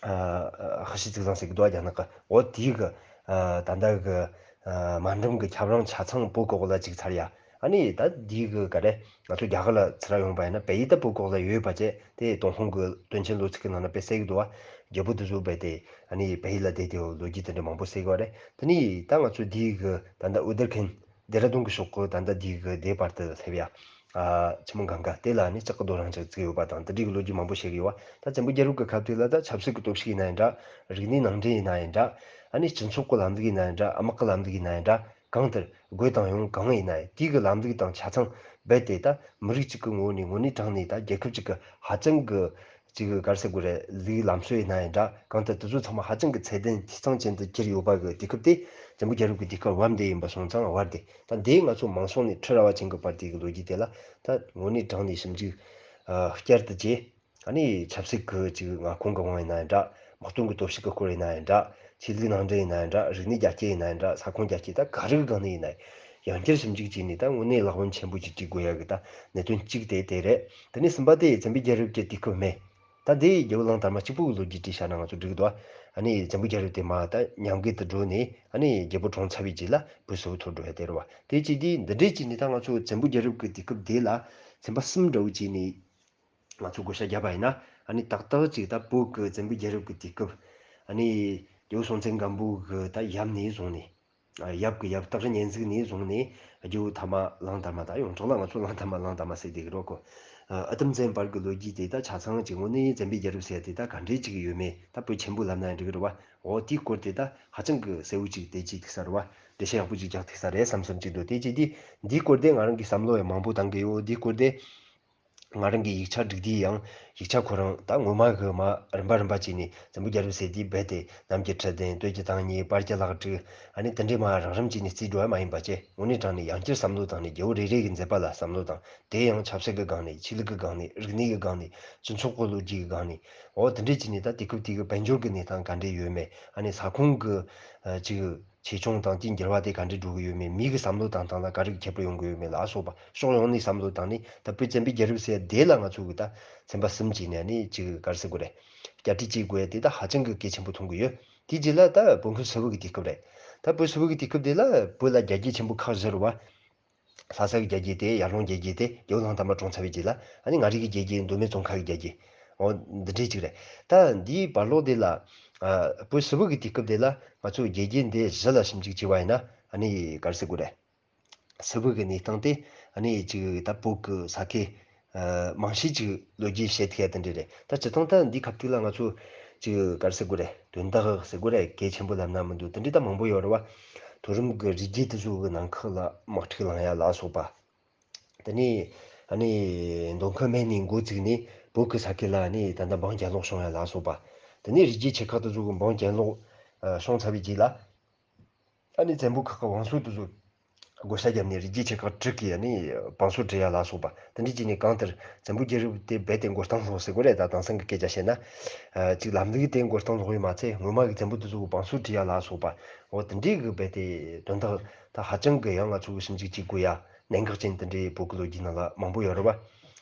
ཨ། ཧི་ཤི་ཙིག་ཟང་ཟེར་གི་འདུག་བ། རྒྱ་ནག་གི། འོ་དེའི་གི་ཨ། ད་ལྟ་གི་ཨ། མ་འགྲམ་གི་ཁྱབ་རང་ཆ་ཚང་བོད་གི་འོག་ལ་ཅིག་ཚར་ཡ། ཨ་ནི་ད་འདི་གི་ག་རེ། ང་ཚོ་རྒྱ་གར་ལ་ཚུར་ཡོང་པ་ཡིན་ན་བལ་ཡུལ་ད་བོད་གི་འོག་ལ་ཡོད་པ་བྱས། དེ་ཏུན་ཧོང་གི་དོན་ཆེན་ལོ་ཚིགས་གི་ནང་ན་དཔེ་གསལ་གི་འདུག་བ། རྒྱལ་པོ་དེ་ཚོ་རྦད་དེ་ཨ་ནི་བལ་ཡུལ་ལ་བསྡད་དེ་ལོ་རྒྱུས་དེ་འདྲ་མང་པོ་གསལ་གི་བ་རེད། དེ་ནས་ད་ང་ཚོ་འདི་གི་ད་ལྟ་ཨུ་དར་ཁན། ལྡེ་ར་ལྡུན་གི་ཕྱོགས་གི་ད་ལྟ་འདི་གི་ལྡེ་བར་དུ་སླེབས་ཡ། ཨ། ཆུ་མོ་གངྒཱ་དེ་ལ་ནི་ལྕགས་ཀྱི་རྡོ་རིང་ཅིག་བརྩིགས་ཡོད་པ་དང་། དེ་འདྲའི་གི་ལོ་རྒྱུས་མང་པོ་བཤད་གི་ཡོད་བ། ད་བཙན་པོའི་རྒྱལ་རབས་ཀྱི་སྐབས་དེ་ལ་ད་ཆབ་སྲིད་ཀྱི་སྟོབས་ཤུགས་ཡིན་ན་ཡང་འདྲ། རིག་གནས་ནང་འདྲེན་ཡིན་ན་ཡང་འདྲ། ཨ་ནི་སྤྱི་ཚོགས་ཀྱི་ལམ་ལུགས་ཡིན་ན་ཡང་འདྲ། དམག་གི་ལམ་ལུགས་ཡིན་ན་ཡང་འདྲ། གང་ལྟར་རྒོལ་དང་ཡང་གང་ཡིན་ན་ཡང་དེའི་གི་ལམ་ལུགས་དང་ཆ་ཚང་རྦད་དེ་ད་མི་རིགས་གཅིག་གི་ངོ་བོ་ནས་དངོས་གནས་དྲང་ནས་ད་རྒྱལ་ཁབ་གཅིག་གི་ཧ་ཅང་གི་ཅིག་ག་རེ་ཟེར་དགོས་རེད། ལུགས་ལམ་སྲོལ་ཡིན་ན་ཡང་འདྲ། གང་ལྟར་དེ་ཚོ་ཚང་མ་ཧ་ཅང་གི་ཚད་ལྡན་འཐུས་ཚང་ཅན་དུ་གྱུར་ཡོད་པ་གི་དུས་སྐབས་དེ། བཙན་པོའི་རྒྱལ་རབས་ཀྱི་དུས་སྐབས་བབ་འདི་ཡིན་པ་སོང་ཙང་བར་དེ། ད་འདི་ང་ཚོ་མང་སོང་ནས་ཁྲི་རལ་པ་ཅན་གྱི་བར་དེ་གི་ལོ་རྒྱུས་དེ་ལ་ད་དངོས་གནས་དྲང་ནས་ཞིབ་འཇུག་ཨ། བསྐྱར་དུ་བྱས། ཨ་ནི་ཆབ་སྲིད་ཀྱི་ཅིག་མངའ་ཁོངས་ཀྱི་དབང་ཡིན་ན་ཡང་འདྲ། དམག་དོན་གྱི་སྟོབས་ཤུགས་ཀྱི་སྐོར་ཡིན་ན་ཡང་འདྲ། ཆོས་ལུགས་ནང་འདྲེན་ཡིན་ན་ཡང་འདྲ། རིག་གནས་རྒྱ་སྐྱེད་ཡིན་ན་ཡང་འདྲ། ས་ཁོངས་རྒྱ་སྐྱེད། ད་ག་རེ་གི་སྒང་ནས་ཡིན་ན་ཡང་། ཡང་བསྐྱར་ཞིབ་འཇུག་བྱས་ནས་ད་དངོས་གནས་ལེགས་པ་ཆེན་པོ་ཅིག་བྲིས་དགོས་ཡ་གི་ད་གནད་དོན་གཅིག་དེ་དེ་རེད། དེ་ནས་གསུམ་པ་དེ་བཙན་པོའི་རྒྱལ་རབས་ཀྱི་དུས་སྐབས་མེད། ད་འདི་རྒྱལ་པོ་གླང་དར་མ་གཅིག་པུ་གི་ལོ་རྒྱུས་བྲིས་བཞག་ན་ང་ཚོ་འགྲིག་གི་འདུག་ཨ་ནི་བཙན་པོའི་རྒྱལ་རབས་དེ་མར་ད་ཉམས་རྒུད་དུ་འགྲོ་ནས། ཨ་ནི་རྒྱལ་པོ་གྲོངས་ཚར་བའི་རྗེས་ལ་བོད་སིལ་བུ་ཐོར་འགྲོ་ཡ་དེ་རེད་བ། དེ་བྱས་དུས་འདི་འདྲས་བྱས་ནས་ད་ང་ཚོ་བཙན་པོའི་རྒྱལ་རབས་ཀྱི་དུས་སྐབས་དེ་ལ་ཚན་པ་གསུམ་འདྲ་བོ་བྱས་ནས་ང་ཚོ་བགོ་བཤའ་བརྒྱབ་པ་ཡིན་ན། ཨ་ནི་ཏག་ཏག་ཅིག་ད་བོད་ཀྱི་བཙན་པོའི་རྒྱལ་རབས་ཀྱི་དུས་སྐབས། ཨ་ནི་རྒྱལ་པོ་སྲོང་བཙན་སྒམ་པོ་གི་ད་ཡབ་ནས་བཟུང་ནས། ཨ། ཡབ་ཀྱི་ཡབ་སྟག་རི་གཉན་གཟིགས་ནས་བཟུང་ནས་རྒྱལ་པོ་ཐ་མ་གླང་དར་མ། ད་ཡོངས་གྲགས་ལ་ང་ཚོ་གླང་དར་མ་གླང་དར་མ་ཟེར་བསྡད་ཀྱི་རེད་གོ། ཨ། ཨ་དེ་ཚོའི་བར་གྱི་ལོ་རྒྱུས་དེ་ད་ཆ་ཚང་ཅིག་དངོས་གནས་བཙན་པོའི་རྒྱལ་རབས་ཟེར་ཡ་དེ་ད་ག་འདྲས་ཅིག་ཡོད་མེད། ད་བོད་ཆེན་པོ་ལབ་ན་ཡང་འགྲིག་གི་རེད་བ། འོ་དེའི་སྐོར་དེ་ད་ཧ་ཅང་གི་གསལ་བོ་ཅིག་དེ་ཅིག་ཐུག་ས་རེད་བ། འགྲེལ་བཤད་ཡག་པོ་ཅིག་རྒྱག་ཐུབ་ས་རེད་བསམ་བསམ་ཅིག་འདུག་དེ་ཅིག་དེ་འདིའི་སྐོར་དེ་ང་རང་གིས་བསམ་བློ་ཡང་མང་པོ་བཏང་གི་ཡོད། འདིའི་སྐོར་དེ་ང་རང་གིས་ཡིག་ཆ་སྒྲིག་དུས་ཡང་ཡིག་ཆ་ཁོ་རང་ད་ངོ་མ་གི་མ་རིམ་པ་རིམ་པ་བྱས་ནས་བཙན་པོའི་རྒྱལ་རབས་ཟེར་དུས་རྦད་དེ་གནམ་གྱི་ཁྲི་འདན། སྟོད་ཀྱི་ཐང་རྙེད། བར་གྱི་ལྷ་ཁྲི། ཨ་ནི་དེ་འདྲའི་མ་རང་རིམ་བྱས་ནས་བརྩིས་འགྲོ་བ་མ་ཡིན་པ་བྱས། དངོས་གནས་དྲང་ནས་ཡང་བསྐྱར་བསམ་བློ་བཏང་ནས་རྒྱལ་པོ་རེ་རེ་གི་མཛད་པ་ལ་བསམ་བློ་བཏང་། དེ་ཡང་ཆབ་སྲིད་ཀྱི་སྒང་ནས། ཆོས་ལུགས་ཀྱི་སྒང་ནས། རིག་གནས་ཀྱི་སྒང་ནས། སྤྱི་ཚོགས་ཀྱི་ལོ་རྒྱུས་ཀྱི་སྒང་ནས། འོ་དེ་འདྲས་བྱས་ནས་ད་དུས་སྐབས་དེ་གི་དཔལ་འབྱོར་གྱི་གནས་སྟངས་ག་འདྲས་ཡོད་མེད། ཨ་ནི་ས་ཁོངས་ཀྱི་ཨ་ཅིག་ཆེ་ཆུང་དང་དེའི་འགྱུར་བ་དེ་ག་འདྲས་འགྲོ་གི་ཡོད་མེད། མི་གི་བསམ་བློ་བཏང་སྟངས་ལ་ག་རེ་གི་ཁྱད་པར་ཡོང་གི་ཡོད་མེད་ལ་སོགས་པ་ཕྱོགས་ཡོངས་ནས་བསམ་བློ་བཏང་ནས། ད་བོད་བཙན་པོའི་རྒྱལ་རབས་ཟེར་དེ་ལ་ང་ཚོ་གི་ད་ཚན་པ་གསུམ་བྱས་ནས་ནི་ཅིག་ག་རེ་ཟེར་དགོས་རེད། བསྐྱར་སྒྲིག་བྱེད་དགོས་ཡ་དེ་ད་ཧ་ཅང་གི་གལ་ཆེན་པོ་མཐོང་གི་ཡོད། དེའི་རྗེས་ལ་ད་བོད་ཁམས་སིལ་བུ་གི་དུས་སྐབས་རེད། ད་བོད་སིལ་བུ་གི་དུས་སྐབས་དེ་ལ་བོད་ལ་རྒྱལ་རྒྱུད་ཆེན་པོ་ཁག་བཞི་རེད་བ། ལྷ་ས་གི་རྒྱལ་རྒྱུད་དེ། ཡར་ཀླུང་རྒྱལ་རྒྱུད་དེ། རྒྱལ་པོ་གླང་དར་མ་གྲོངས་ཚར་བའི་རྗེས་ལ། ཨ་ནི་མངའ་རིས་ཀྱི་རྒྱལ་རྒྱུད་མདོ་སྨད་ཙོང་ཁ་གི་རྒྱལ་རྒྱུད། འོ་འདི་འདྲས་ཅིག་རེད། ད་འདིའི་བར་ལོགས་དེ་ལ་ཨ་བོད་སིལ་བུ་གི་དུས་སྐབས་དེ་ལ་ང་ཚོ་རྒྱལ་རྒྱུད་འདི་བཞི་ལ་ཞིབ་འཇུག་བྱས་པ་ཡིན་ན། ཨ་ནི་ག་རེ་ཟེར་དགོས་རེད། སིལ་བུ་གི་གནས་སྟངས་དེ་ཨ་ནི་ཅིག་ད་བོད་ཀྱི་ས་ཁུལ་ཨ་མང་ཤོས་ཅིག་ལོ་རྒྱུས་བཤད་ཐུབ་ཡ་དེ་འདྲས་རེད། ད་སྤྱིར་བཏང་ད་འདི་སྐབས་དུས་ལ་ང་ཚོ་ཅིག་ག་རེ་ཟེར་དགོས་རེད། དོན་དག་ཟེར་དགོས་རེད། གལ་ཆེན་པོ་ལབ་ན་མི་འདུག་དེ་འདྲས་ད་མང་པོ་ཡོད་རེད་བ། མཐོ་རིམ་གྱི་རིགས་རྒྱུད་དེ་ཚོ་གི་ནང་ཁུལ་ལ་དམག་འཁྲུག་ལངས་ཡ་ལ་སོགས་པ། དེ་ནས་ཨ་ནི་མདོ་ཁམས་སྨད་ནས་འགོ་བཙུགས་ནས་བོད་ཀྱི་ས་ཁུལ་ལ་ཨ་ནི་ད་ལྟ་འབངས་གྱེན་ལོག་བྱུང་ཡ་ལ་སོགས་པ། དེ་ནས་རི་རྒྱུད་ཆེ་ཁག་དེ་ཚོ་གི་འབངས་གྱེན་ལོག་ཨ་སོང་ཚར་བའི་རྗེས་ལ། ཨ་ནི་བཙན་པོ་ཁག་གི་བང་སོ་དེ་ཚོ་བགོ་བཤའ་བརྒྱབ་ནས་རི་རྒྱུད་ཆེ་ཁག་དྲུག་གི་ཨ་ནི་བང་སོ་འབྲི་ཡ་ལ་སོགས་པ་དེ་འདྲའི་བྱས་ནས། གང་ལྟར་བཙན་པོའི་རྒྱལ་རབས་དེ་རྦད་དེ་མགོ་རྟིང་སློག་ཟེར་དགོས་རེད། ད་དེང་སང་གི་སྐད་ཆ་བཤད་ན། ཨ་ཅིག་ལམ་ལུགས་དེ་མགོ་རྟིང་སློག་ཡོད་མ་ཚད། སྔོན་མ་གི་བཙན་པོ་དེ་ཚོ་གི་བང་སོ་འབྲི་ཡ་ལ་སོགས་པ། འོ་དེ་འདྲའི་གི་རྦད་དེ་དོན་དག་ད་ཧ་ཅང་གི་ཡང་ང་ཚོ་གི་ཞིབ་འཇུག་བྱེད་དགོས་ཡ་གནད་འགག་ཅན་དེ་འདྲའི་བོད་ཀྱི་ལོ་རྒྱུས་ནང་ལ་མང་པོ་ཡོད་རེད་བ།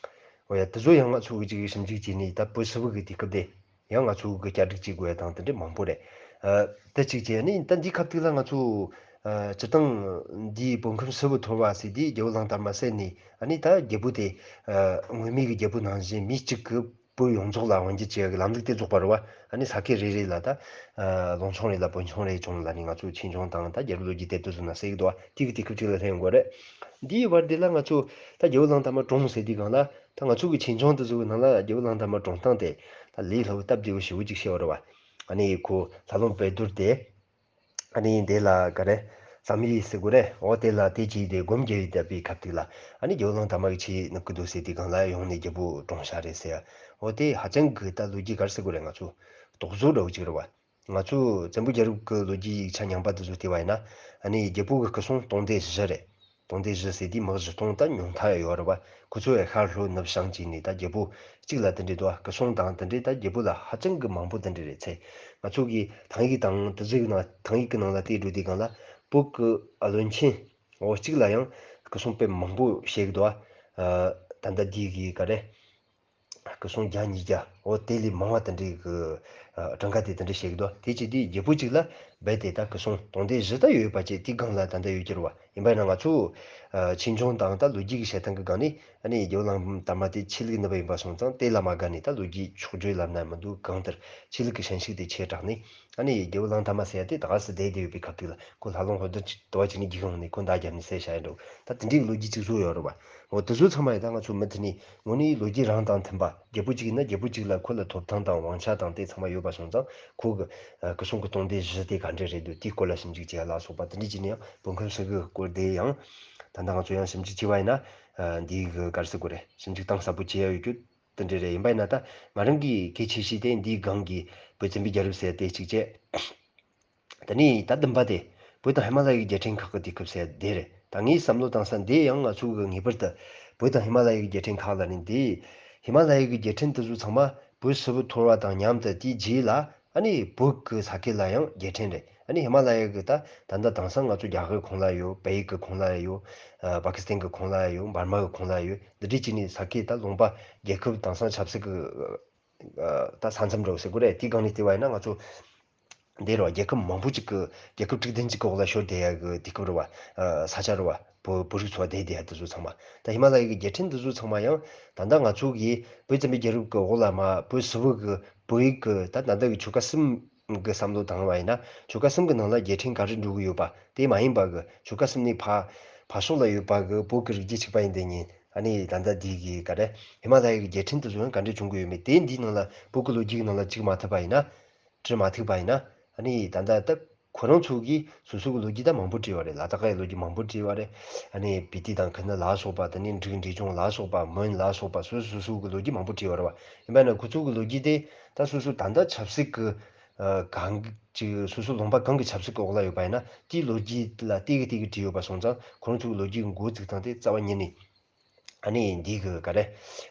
འོ་ཡ། དེ་ཚོ་ཡང་ང་ཚོ་གི་ཅིག་ཞིབ་འཇུག་བྱས་ནས། ད་བོད་སིལ་བུ་གི་དུས་སྐབས་དེ་ཡང་ང་ཚོ་གི་བསྐྱར་སྒྲིག་བྱེད་དགོས་ཡ་དང་དེ་འདྲ་མང་པོ་རེད། ཨ་དེ་གཅིག་བྱས། ཨ་ནི་ད་འདིའི་སྐབས་དེ་ལ་ང་ཚོ་ཨ་སྤྱིར་བཏང་འདིའི་བོད་ཁམས་སིལ་བུ་འཐོར་བ་ཟེར་དུས་རྒྱལ་པོ་གླང་དར་མ་བསད་ནས། ཨ་ནི་ད་རྒྱལ་པོ་དེ་ཨ་སྔོན་མའི་གི་རྒྱལ་པོ་ནང་བཞིན་མི་གཅིག་གིས་བོད་ཡོངས་རྫོགས་ལ་དབང་སྒྱུར་བྱེད་ཡ་གི་ལམ་ལུགས་དེ་རྫོགས་པ་རེད་བ། ཨ་ནི་ས་ཁུལ་རེ་རེ་ལ་ད་ཨ་ལུང་ཆུང་རེ་ལ་བོན་ཆུང་རེ་བྱུང་ལབ་ནས། ང་ཚོ་ཆོས་འབྱུང་དང་ད་རྒྱལ་རབས་ལོ་རྒྱུས་དེབ་དེ་ཚོ་ན་གསལ་གི་འདུག་བ། དེ་གི་དུས་སྐབས་གཅིག་ལ་སླེབས་ཡོང་གི་རེད། འདིའི་བར་དེ་ལ་ང་ཚོ་ད་རྒྱལ་པོ་གླང་དར་མ་གྲོངས་ཟེར་དུས་སྒང་ལ། ད་ང་ཚོ་གི་ཆོས་འབྱུང་དེ་ཚོ་གི་ནང་ལ་རྒྱལ་པོ་གླང་དར་མ་གྲོངས་སྟངས་དེ་ད་ལས་སླ་བོ་སྟབས་བདེ་བོ་ཞེ་བོ་ཅིག་བཤད་པ་རེད་བ། ཨ་ནི་ཁོ་ལྷ་ལུང་དཔལ་རྡོར་དེ། ཨ་ནི་དེ་ལ་ག་རེ། བསམ་ཡས་ཟེར་དགོས་རེད། འོ་དེ་ལ་དེ་གྱིས་དེ་སྒོམ་རྒྱབ་ཡས་བསྡད་པའི་སྐབས་དེ་ལ། ཨ་ནི་རྒྱལ་པོ་གླང་དར་མ་གིས་ཆི་ནུབ་ཀྱི་འདུག་ཟེར་དུས་སྒང་ལ་ཡོང་ནས་རྒྱལ་པོ་གྲོངས་ཤག་རེད་ཟེར། འོ་དེ་ཧ་ཅང་གི་ད་ལོ་རྒྱུས་ག་རེ་ཟེར་དགོས་རེད། ང་ཚོ་དོགས་ཟོན་འདྲ་བོ་ཅིག་རེད་བ། ང་ཚོ་བཙན་པོ་རྒྱལ་རབས་ཀྱི་ལོ་རྒྱུས་ཡིག་ཆ་རྙིང་པ་དེ་ཚོ་བལྟས་པ་ཡིན་ན། ཨ་ནི་རྒྱལ་པོ་གི་སྐུ་སྲུང་སྟོང་སྡེ་བཞི་རེད། སྟོང་སྡེ་བཞི་ཟེར་དུས་མི་བཞི་སྟོང་ད་ཉུང་མཐའ་ཡོད་རེད་བ། ཁོ་ཚོ་ཡང་ཤར་ལྷོ་ནུབ་བྱང་བྱས་ནས་ད་རྒྱལ་པོ་གཅིག་ལ་དེ་འདྲའི་འདུག་བ། སྐུ་སྲུང་དང་དེ་འདྲའི་ད་རྒྱལ་པོ་ལ་ཧ་ཅང་གི་མང་པོ་དེ་འདྲ་རེད་ཚེ། ང་ཚོ་གི་ཐང་ཡིག་དང་དེ་ཚོའི་ནང་། ཐང་ཡིག་གི་ནང་ལ་བལྟས་འགྲོ་དུས་སྒང་ལ། བོད་ཀྱི་ཨ་བློན་ཆེན་འོ་གཅིག་ལ་ཡང་སྐུ་སྲུང་དཔེ་མང་པོ་བྱེད་ཀྱི་འདུག་བ། ཨ་ད་ལྟ་འདི་གི་ག་རེ། སྐུ་སྲུང་བརྒྱ་ཉིས་བརྒྱ། འོ་དེ་ལས་མང་བ་དེ་འདྲའི་གི་ཨ་གྲངས་ཀ་དེ་དེ་འདྲ་བཤད་ཀྱི་འདུག་དེ་བྱས་དུས་རྒྱལ་པོ་གཅིག་ལ་རྦད་དེ་ད་སྐུ་སྲུང་སྟོང་སྡེ་བཞི་ད་ཡོད་པ་བྱས། དེའི་སྒང་ལ་ད་ལྟ་ཡོད་ཀྱི་རེད་བ། ཡིན་པ་ཡིན་ན་ང་ཚོ་ཨ་ཆོས་འབྱུང་དང་ད་ལོ་རྒྱུས་ཀྱི་བཤད་སྟངས་ཀྱི་སྒང་ནས། ཨ་ནི་རྒྱལ་པོ་གླང་དར་མ་དེ་ཆོས་ལུགས་ནུབ་པ་ཡིན་པ་སོང་ཙང་། དེ་ལ་མ་དགའ་ནས་ད་ལོ་རྒྱུས་འཁྱོག་བརྗོད་ལབ་ན་མི་འདུག་གང་ལྟར་ཆོས་ལུགས་ཀྱི་ཞེན་ཞིག་དེ་ཆེ་དྲགས་ནས། ཨ་ནི་རྒྱལ་པོ་གླང་དར་མ་ཟེར་ཡ་དེ་ད་ག་སེ་བསྡད་བསྡད་ཡོད་པའི་སྐབས་དེ་ལ། ཁོ་ལྷ་ལུང་དཔལ་རྡོར་ཅིག་དུ་བ་ཅིག་ནས་རྒྱུགས་ཡོང་ནས་ཁོ་མདའ་བརྒྱབ་ནས་བསད་བཞག་ཡ་འདྲ་བོ། ད་དེ་འདྲའི་ལོ་རྒྱུས་ཅིག་བཟོ་ཡོད་རེད་བ། འོ་དེ་ཚོ་ཚང་མ་ཡང་ད་ང་ཚོ་མུ་མཐུད་ནས་དངོས་གནས་ལོ་རྒྱུས་རང་དང་མཐུན་པ། རྒྱལ་པོ་གཅིག་ཡིན་ན་རྒྱལ་པོ་གཅིག་ལ་ཁོ་ལ་ཐོབ་ཐང་དང་དབང་ཆ་དང་དེ་ཚང་མ་ཡོད་པ་སོང་ཙང་། ཁོ་གི་ཨ་སྐུ་སྲུང་གི་སྟོང་སྡེ་བཞི་དེ་ག་འདྲ་རེད་འདུག་དེའི་སྐོར་ལ་ཞིབ་འཇུག་བྱེད་ཡ་ལ་སོགས་པ་དེ་འདྲ་བྱས་ནས། ཡང་བོད་ཁམས་སིལ་བུའི་སྐོར་དེ་ཡང་ད་ལྟ་ང་ཚོ་ཡང་ཞིབ་འཇུག་བྱས་པ་ཡིན་ན། ཨ་འདི་གི་ག་རེ་ཟེར་དགོས་རེད། ཞིབ་འཇུག་གཏིང་ཟབ་པོ་བྱེད་ཡ་ཡོད་རྒྱུ་དེ་འདྲ་རེད། ཡིན་པ་ཡིན་ན་ད་ང་རང་གི་གལ་ཆེ་ཤོས་དེ་འདིའི་སྒང་གི་བོད་བཙན་པོའི་རྒྱལ་རབས་ཟེར་ཡ་དེ་གཅིག་བྱས། དེ་ནས་ད་བདུན་པ་དེ་བོད་དང་ཧི་མ་ལ་ཡའི་རྒྱལ་ཕྲན་ཁག་གི་དུས་སྐབས་ཟེར་དེ་རེད། ད་ངས་བསམ་བློ་བཏང་ས་འདི་ཡང་ང་ཚོ་གི་ངེས་པར་དུ་བོད་དང་ཧི་མ་ལ་ཡའི་རྒྱལ་ཕྲན་ཁག་ལ་ནི་འདི། ཧི་མ་ལ་ཡའི་རྒྱལ་ཕྲན་དེ་ཚོ་ཚང་མ་བོད་སིལ་བུ་འཐོར་བ་དང་མཉམ་དུ། དེའི་རྗེས་ལ་ཨ་ནི་བོད་ཀྱི་ས་ཁུལ་ལ་ཡང་རྒྱལ་ཕྲན་རེད། ཨ་ནི་ཧི་མ་ལ་ཡའི་གི་ད་ད་ལྟ་དེང་སང་ང་ཚོ་རྒྱ་གར་གྱི་ཁོངས་ལ་ཡོད། བལ་ཡུལ་གྱི་ཁོངས་ལ་ཡོད། ཨ་པ་ཀི་སི་ཐན་གྱི་ཁོངས་ལ་ཡོད། འབར་མ་གི་ཁོངས་ལ་ཡོད། འདི་འདྲའི་བྱས་ནས་ས་ཁུལ་ད་ལུང་པ་རྒྱལ་ཁབ་དེང་སང་ཆབ་སྲིད་ཀྱི་ཨ་ད་ས་མཚམས་འདྲ་བོ་ཟེར་དགོས་རེད། དེའི་སྒང་ནས་བལྟས་པ་ཡིན་ན་ང་ཚོ་འདི་རེད་བ། རྒྱལ་ཁབ་མང་པོ་ཅིག་གི། རྒྱལ་ཁབ་དྲུག་བདུན་ཅིག་གི་འོག་ལ་ཤོར་བསྡད་ཡ་གི་དུས་སྐབས་རེད་བ། ཨ་ས་ཆ་རེད་བ། བོད་བོད་རིགས་ཚོ་བསྡད་བསྡད་ཡ་དེ་ཚོ་ཚང་མ། ད་ཧི་མ་ལ་ཡའི་གི་རྒྱལ་ཕྲན་དེ་ཚོ་ཚང་མ་ཡང་ད་ལྟ་ང་ཚོ་གི་བོད་བཙན་པོའི་རྒྱལ་རབས་ཀྱི་འོག་ལ་མར་བོད་སིལ་བུ་གི་བོད་ཡུལ་གྱི་ད་ད་ལྟ་གི་ཆོལ་ཁ་གསུམ་གི་བསམ་བློ་བཏང་བ་ཡིན་ན། ཆོལ་ཁ་གསུམ་གི་ནང་ལ་རྒྱལ་ཕྲན་ག་རེ་འགྲོ་གི་ཡོད་པ། དེ་མ་ཡིན་པ་གི་ཆོལ་ཁ་གསུམ་ནས་ཕ་ཕར་ཕྱོགས་ལ་ཡོད་པ་གི་བོད་ཀྱི་རིགས་རྒྱུད་གཅིག་པ་ཡིན་དེ་ཉིད། ཨ་ནི་ད་ལྟ་འདི་གི་ག་རེ། ཧི་མ་ལ་ཡའི་གི་རྒྱལ་ཕྲན་དེ་ཚོ་ཡང་ག་འདྲས་བྱུང་གི་ཡོད་མེད་དེ་འདིའི་ནང་ལ་བོད་ཀྱི་ལོ་རྒྱུས་ཀྱི་ནང་ལ་བཅུག་མ་ཐུབ་པ་ཡིན་ན། བྲིས་མ་ཐུབ་པ་ཡིན་ན། ཨ་ནི་ད་ལྟ་ད་ཁོ་རང་ཚོ་གིས་སོ་སོ་གི་ལོ་རྒྱུས་ད་མང་པོ་བྲིས་པ་རེད། ལ་དྭགས་ཀྱི་ལོ་རྒྱུས་མང་པོ་བྲིས་པ་རེད། ཨ་ནི་བི་ཏི་དང་ཁི་ན་ལ་སོགས་པ། དེ་ནས་འབྲུག་འབྲས་ལྗོངས་ལ་སོགས་པ། མོན་ལ་སོགས་པ། སོ་སོ་སོ་སོ་གི་ལོ་རྒྱུས་མང་པོ་བྲིས་པ་རེད་བ། ཡིན་པ་ན་ཁོ་ཚོ་གི་ལོ་རྒྱུས་དེ་ད་སོ་སོ་ད་ལྟ་ཆབ་སྲིད་ཀྱི་ཨ་གང་ཅིག་སོ་སོ་ལུང་པ་གང་གི་ཆབ་སྲིད་ཀྱི་འོག་ལ་ཡོད་པ་ཡིན་ན། དེའི་ལོ་རྒྱུས་ལ་བལྟས་གི་བལྟས་གི་བྲིས་ཡོད་པ་སོང་ཙང་། ཁོ་རང་ཚོ་གི་ལོ་རྒྱུས་འགོ་བཙུགས་སྟངས་དེ་རྩ་བ་ཉིད་ནས། ཨ་ནི་འདི་གི་ག་རེ།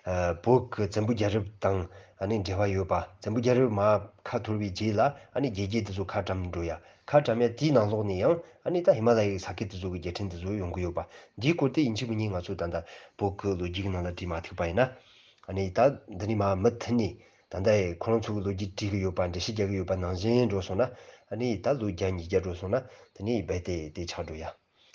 ཨ་བོད་ཀྱི་བཙན་པོའི་རྒྱལ་རབས་དང་ཨ་ནི་འབྲེལ་བ་ཡོད་པ། བཙན་པོའི་རྒྱལ་རབས་མར་ཁ་འཐོར་བའི་རྗེས་ལ། ཨ་ནི་རྒྱལ་རྒྱུད་དེ་ཚོ་ཁ་བཀྲམ་འགྲོ་ཡ། ཁ་བཀྲམ་ཡ་དེའི་ནང་ལོགས་ནས་ཡང་ཨ་ནི་ད་ཧི་མ་ལ་ཡའི་ས་ཁུལ་དེ་ཚོ་གི་རྒྱལ་ཕྲན་དེ་ཚོ་ཡོང་གི་ཡོད་པ། འདིའི་སྐོར་དེ་ཡིན་གཅིག་མིན་གཉིས་ང་ཚོ་ད་ལྟ་བོད་ཀྱི་ལོ་རྒྱུས་ཀྱི་ནང་ལ་བྲིས་མ་ཐུབ་པ་ཡིན་ན། ཨ་ནི་ད་འདི་ནས་མར་མུ་མཐུད་ནས་ད་ལྟ་ཁོ་རང་ཚོ་གི་ལོ་རྒྱུས་བྲིས་གི་ཡོད་པ། འགྲེལ་བཤད་རྒྱག་གི་ཡོད་པ་ནང་བཞིན་འགྲོ་སོང་ན། ཨ་ནི་ད་ལོ་བརྒྱ་ཉིས་བརྒྱ་འགྲོ་སོང་ན། དེ་ནས་རྦད་དེ་དེ་ཆགས་འགྲོ་ཡ།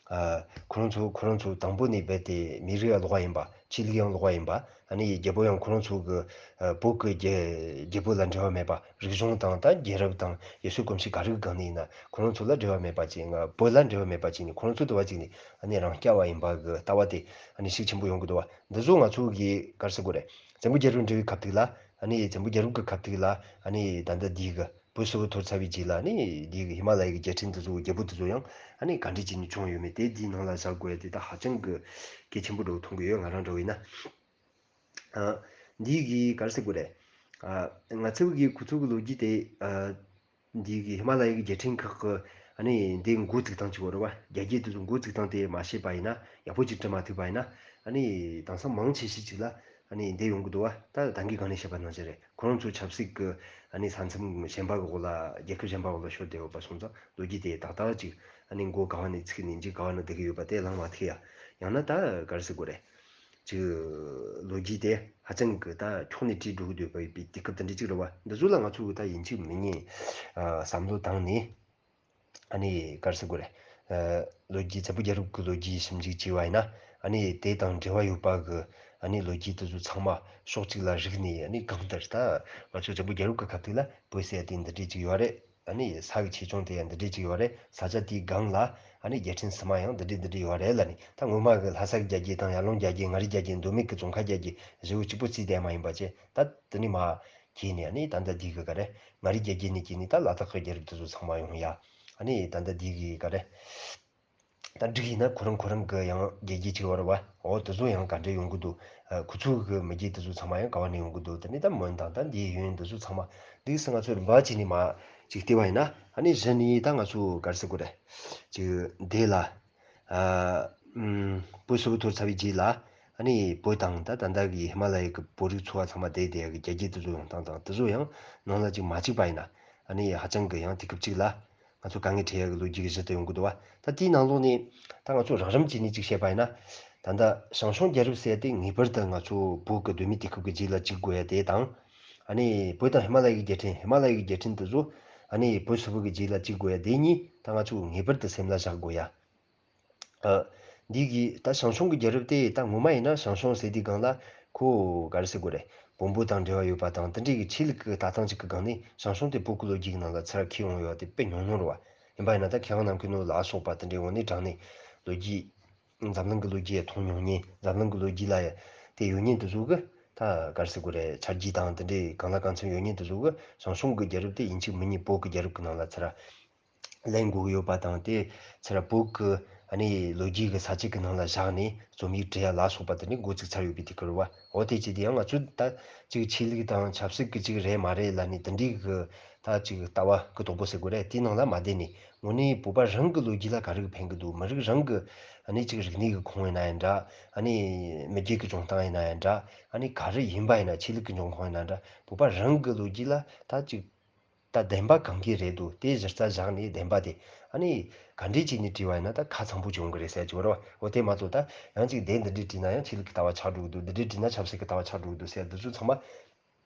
ཨ་ཁོ་རང་ཚོ་ཁོ་རང་ཚོ་དང་པོ་ནས་རྦད་དེ་མི་རིགས་ཡང་ལོགས་པ་ཡིན་པ། ཆོས་ལུགས་ཡང་ལོགས་པ་ཡིན་པ། ཨ་ནི་རྒྱལ་པོ་ཡང་ཁོ་རང་ཚོ་གི་ཨ་བོད་ཀྱི་རྒྱལ་རྒྱལ་པོ་ལ་འབྲེལ་བ་མེད་པ། རིག་གཞུང་དང་ད་རྒྱལ་རབས་དང་ཡུལ་སྲོལ་གོམས་གཤིས་ག་རེ་གི་སྒང་ནས་ཡིན་ན། ཁོ་རང་ཚོ་ལ་འབྲེལ་བ་མེད་པ་ཅིག། ང་བོད་ལ་འབྲེལ་བ་མེད་པ་ཅིག་ནས། ཁོ་རང་ཚོ་དུ་བ་ཅིག་ནས་ཨ་ནི་རང་རྐྱ་བ་ཡིན་པ་གི་ལྟ་བ་དེ་ཨ་ནི་ཤུགས་ཆེན་པོ་ཡོང་གི་འདུག་བ། འདི་ཚོ་ང་ཚོ་གི་ག་རེ་ཟེར་དགོས་རེད། བཙན་པོའི་རྒྱལ་རབས་འབྲི་བའི་སྐབས་དེ་ལ། ཨ་ནི་བཙན་པོའི་རྒྱལ་རབས་ཀྱི་སྐབས་དེ་ལ། ཨ་ནི་ད་ལྟ་འདི་གི་བོད་སིལ་བུ་འཐོར་ཚར་བའི་རྗེས་ལ། ཨ་ནི་འདི་གི་ཧི་མ་ལ་ཡའི་གི་རྒྱལ་ཕྲན་དེ་ཚོ་གི་རྒྱལ་པོ་དེ་ཚོ་ཡང་ཨ་ནི་ག་འདྲས་བྱས་ནས་བྱུང་ཡོད་མེད་དེ་འདིའི་ནང་ལ་བཞག་དགོས་ཡ་དེ་ད་ཧ་ཅང་གི་གལ་ཆེན་པོ་འདྲ་བོ་མཐོང་གི་ཡོད། ང་རང་འདྲ་བོ་ཡིན་ན། ཨ་འདི་གི་ག་རེ་ཟེར་དགོས་རེད། ཨ། ང་ཚོ་གི་ཁོ་ཚོ་གི་ལོ་རྒྱུས་དེ། ཨ། འདི་གི་ཧི་མ་ལ་ཡའི་གི་རྒྱལ་ཕྲན་ཁག་གི། ཨ་ནི་འདི་འགོ་བཙུགས་སྟངས་ཅིག་ཡོད་རེད་བ། རྒྱལ་རྒྱུད་དེ་ཚོ་འགོ་བཙུགས་སྟངས་དེ་མ་ཤེས་པ་ཡིན་ན། ཡག་པོ་ཅིག་འབྲི་མ་ཐུབ་པ་ཡིན་ན། ཨ་ནི་དེང་སང་མང་ཆེ་ཤོས་ཅིག་ལ། ཨ་ནི་འདི་ཡོང་གི་འདུག་བ། ད་ད་གིན་གོང་ནས་བཤད་པ་ནང་བཞིན་རེད། ཁོ་རང་ཚོ་ཆབ་སྲིད་ཀྱི། ཨ་ནི་ས་མཚམས་གཞན་པ་གི་འོག་ལ། རྒྱལ་ཁབ་གཞན་པ་འོག་ལ་ཤོར་བསྡད་ཡོད་པ་སོང་ཙང་། ལོ་རྒྱུས་དེ་ཏག་ཏག་ཅིག་ཨ་ནི་མགོ་ག་བ་ནས་ཚུགས་ནས་མཇུག་ག་བ་ན་བསྡད་ཀྱི་ཡོད་པ་དེ་ལངས་མ་ཐུབ་ཡ། ཡང་ན་ད་ག་རེ་ཟེར་དགོས་རེད། ཅིག་ལོ་རྒྱུས་དེ་ཧ་ཅང་གི་ད་འཁྱོག་ནས་བྲིས་འགྲོ་གི་འདུག་པ་ཡིན་པའི་དུས་སྐབས་དེ་འདྲ་ཅིག་རེད་བ། འདི་ཚོ་ལ་ང་ཚོ་གི་ད་ཡིན་གཅིག་མིན་གཉིས། ཨ། བསམ་བློ་བཏང་ནས། ཨ་ནི་ག་རེ་ཟེར་དགོས་རེད། ཨ། ལོ་རྒྱུས། བཙན་པོ་རྒྱལ་རབས་ཀྱི་ལོ་རྒྱུས་ཞིབ་འཇུག་བྱས་པ་ཡིན་ན། ཨ་ནི་དེ་དང་འབྲེལ་བ་ཡོད་པ་གི། ཨ་ནི་ལོ་རྒྱུས་དེ་ཚོ་ཚང་མ་ཕྱོགས་གཅིག་ལ་རིགས་ནས། ཨ་ནི་གང་ལྟར་ད་ང་ཚོ་བཙན་པོ་རྒྱལ་རབས་ཀྱི་སྐབས་དེ་ལ་བོད་ཟེར་ཡ་དེ་འདི་འདྲས་ཅིག་ཡོད་རེད། ཨ་ནི་ས་གི་ཆེ་ཆུང་དེ་ཡང་འདི་འདྲས་ཅིག་ཡོད་རེད། ས་ཆ་དེའི་སྒང་ལ། ཨ་ནི་རྒྱལ་ཕྲན་ཕྱི་མ་ཡང་འདི་འདྲས་འདི་འདྲས་ཡོད་རེད་ལབ་ནས། ད་སྔོན་མ་གི་ལྷ་ས་གི་རྒྱལ་རྒྱུད་དང་ཡར་ཀླུང་རྒྱལ་རྒྱུད། མངའ་རིས་རྒྱལ་རྒྱུད། མདོ་སྨད་ཀྱི་ཙོང་ཁ་རྒྱལ་རྒྱུད་བཞི་བོ་གཅིག་པོ་བརྩིས་བསྡད་མ་ཡིན་པ་བྱས། ད་དེ་ནས་མར་གྱེས་ནས། ཨ་ནི་ད་ལྟ་འདི་གི་ག་རེ། མངའ་རིས་རྒྱལ་རྒྱུད་ནས་གྱེས་ནས་ད་ལ་དྭགས་ཀྱི་རྒྱལ་རབས་དེ་ཚོ་ཚང་མ་ཡོང་ཡ། ཨ་ནི་ད་ལྟ་འདི་གི་ག་རེ། ད་འགྲིག་ཡིན་ན་ཁོ་རང་ཁོ་རང་གི་ཡང་རྒྱལ་རྒྱུད་ཅིག་ཡོད་རེད་བ། འོ་དེ་ཚོ་ཡང་ག་འདྲས་ཡོང་གི་འདུག་ཨ། ཁོ་ཚོ་གི་མི་རྒྱུད་དེ་ཚོ་ཚང་མ་ཡང་ག་བ་ནས་ཡོང་གི་འདུག་དེ་ནས་ད་མོན་དང་ད་འདིའི་ཡུལ་དེ་ཚོ་ཚང་མ། འདི་སྲིད་ང་ཚོ་རིམ་པ་བྱས་ནས་མར་ཅིག་བལྟས་པ་ཡིན་ན། ཨ་ནི་གཞི་ནས་ད་ང་ཚོ་ག་རེ་ཟེར་དགོས་རེད། ཅིག་འདི་ལ། ཨ། ཨུམ། བོད་སིལ་བུ་ཐོར་ཚར་བའི་རྗེས་ལ། ཨ་ནི་བོད་དང་ད་ད་ལྟ་གི་ཧི་མ་ལ་ཡའི་གི་བོད་རིགས་ཚོ་བ་ཚང་མ་བསྡད་བསྡད་ཡ་གི་རྒྱལ་རྒྱུད་དེ་ཚོ་ཡོང་སྟངས་དང་། དེ་ཚོ་ཡང་ནང་ལ་ཅིག་མ་གཅིག་པ་ཡིན་ན། ཨ་ནི་ཧ་ཅང་གི་ཡང་དུས་སྐབས་གཅིག་ལ་ང་ཚོ་དཀའ་ངལ་འཕྲད་ཡ་གི་ལོ་རྒྱུས་ཀྱི་གཞི་དེ་ཡོང་གི་འདུག་བ། ད་དེའི་ནང་ལོགས་ནས་ད་ང་ཚོ་རགས་རིམ་བྱས་ནས་ཅིག་བཤད་པ་ཡིན་ན། ད་ལྟ་ཞང་ཞུང་རྒྱལ་རབས་ཟེར་ཡ་དེ་ངེས་པར་དུ་ང་ཚོ་བོད་ཀྱི་གདོད་མའི་དུས་སྐབས་ཀྱི་རྗེས་ལ་བཅུག་དགོས་ཡ་དེ་དང་། ཨ་ནི་བོད་དང་ཧི་མ་ལ་ཡའི་གི་རྒྱལ་ཕྲན། ཧི་མ་ལ་ཡའི་གི་རྒྱལ་ཕྲན་དེ་ཚོ་ཨ་ནི་བོད་སིལ་བུ་གི་རྗེས་ལ་བཅུག་དགོས་ཡ་དེ་གཉིས་ད་ང་ཚོ་ངེས་པར་དུ་སེམས་ལ་བཞག་དགོས་ཡ། ཨ། འདི་གི་ད་ཞང་ཞུང་གི་རྒྱལ་རབས་དེ། ད་ངོ་མ་ཡིན་ན་ཞང་ཞུང་ཟེར་དུས་སྒང་ལ་ཁོ་ག་རེ་ཟེར་དགོས་རེད། བོན་པོ་དང་འབྲེལ་བ་ཡོད་པ་དང་དེ་འདྲའི་གི་ཆོས་ལུགས་ཀྱི་ལྟ་སྟངས་ཅིག་གི་སྒང་ནས། ཞང་ཞུང་དེ་བོད་ཀྱི་ལོ་རྒྱུས་ཀྱི་ནང་ལ་ཚུར་འཁྱེར་ཡོང་ཡོད་དེ་དཔེ་ཉུང་ཉུང་རེད་བ། ཡིན་པ་ཡིན་ན་ད་མཁས་དབང་ནམ་མཁའི་ནོར་བུ་ལ་སོགས་པ་དེ་འདྲའི་ངོས་ནས་དྲངས་ནས་ལོ་རྒྱུས། འཛམ་གླིང་གི་ལོ་རྒྱུས་མཐོང་མྱོང་མཁན། འཛམ་གླིང་གི་ལོ་རྒྱུས་ལ་དེ་ཡོད་མཁན་དེ་ཚོ་གི། ད་ག་རེ་ཟེར་དགོས་རེད། ཆ་རྒྱུས་དང་དེ་འདྲའི་གང་ལ་གང་འཚམ་ཡོད་མཁན་དེ་ཚོ་གི་ཞང་ཞུང་གི་རྒྱལ་རབས་དེ་ཡིན་གཅིག་མིན་གཉིས་བོད་ཀྱི་རྒྱལ་རབས་ཀྱི་ནང་ལ་ཚུར་ལེན་དགོས་ཀྱི་ཡོད་པ་དང་། དེ་ཚུར་བོད་ཀྱི་ཨ་ནི་ལོ་རྒྱུས་ཀྱི་ས་བཅད་ཀྱི་ནང་ལ་བཞག་ནས་རྩོམ་ཡིག་བྲི་ཡ་ལ་སོགས་པ་དེ་འདྲའི་འགོ་བཙུགས་ཚར་ཡོད་པའི་དུས་སྐབས་རེད་བ། འོ་དེ་བྱས་དུས་ཡང་ང་ཚོ་ད་ཅིག་ཆོས་ལུགས་དང་ཆབ་སྲིད་ཀྱི་ཅིག་རེད་མ་རེད་ལབ་ནས་དེ་འདྲའི་གི་ད་ཅིག་ལྟ་བ་གི་དོག་པོ་ཟེར་དགོས་རེད། དེའི་ནང་ལ་མ་བསྡད་ནས། དངོས་གནས་བོད་པ་རང་གི་ལོ་རྒྱུས་ལ་ག་རེ་གི་ཕན་གི་འདུག་མི་རིགས་རང་གི་ཨ་ནི་ཅིག་རིག་གནས་ཀྱི་ཁོངས་ཡིན་ན་ཡང་འདྲ། ཨ་ནི་མི་རྒྱུད་ཀྱི་འབྱུང་སྟངས་ཡིན་ན་ཡང་འདྲ། ཨ་ནི་ག་རེ་ཡིན་པ་ཡིན་ན། ཆོས་ལུགས་ཀྱི་འབྱུང་ཁུངས་ཡིན་ན་འདྲ། བོད་པ་རང་གི་ལོ་རྒྱུས་ལ་ད་ཅིག་ད་བདེན་པ་གང་གི་རེད་འདུག་དེ་གཞི་རྩ་བཞག་ནས་བདེན་པ་དེ་ཨ་ནི་ག་འདྲས་བྱས་ནས་བྲིས་པ་ཡིན་ན་ད་ཁ་ཚང་པོ་བྱུང་གི་རེད་ཟེར་གྱི་ཡོད་རེད་བ། འོ་དེ་མ་གཏོགས་ད་ཡང་ཅིག་དེ་འདི་འདྲས་བྲིས་ན་ཡང་ཆོས་ལུགས་ཀྱི་ལྟ་བ་ཆགས་འགྲོ་གི་འདུག་འདི་འདྲས་བྲིས་ན་ཆབ་སྲིད་ཀྱི་ལྟ་བ་ཆགས་འགྲོ་གི་འདུག་ཟེར། འདི་ཚོ་ཚང་མ་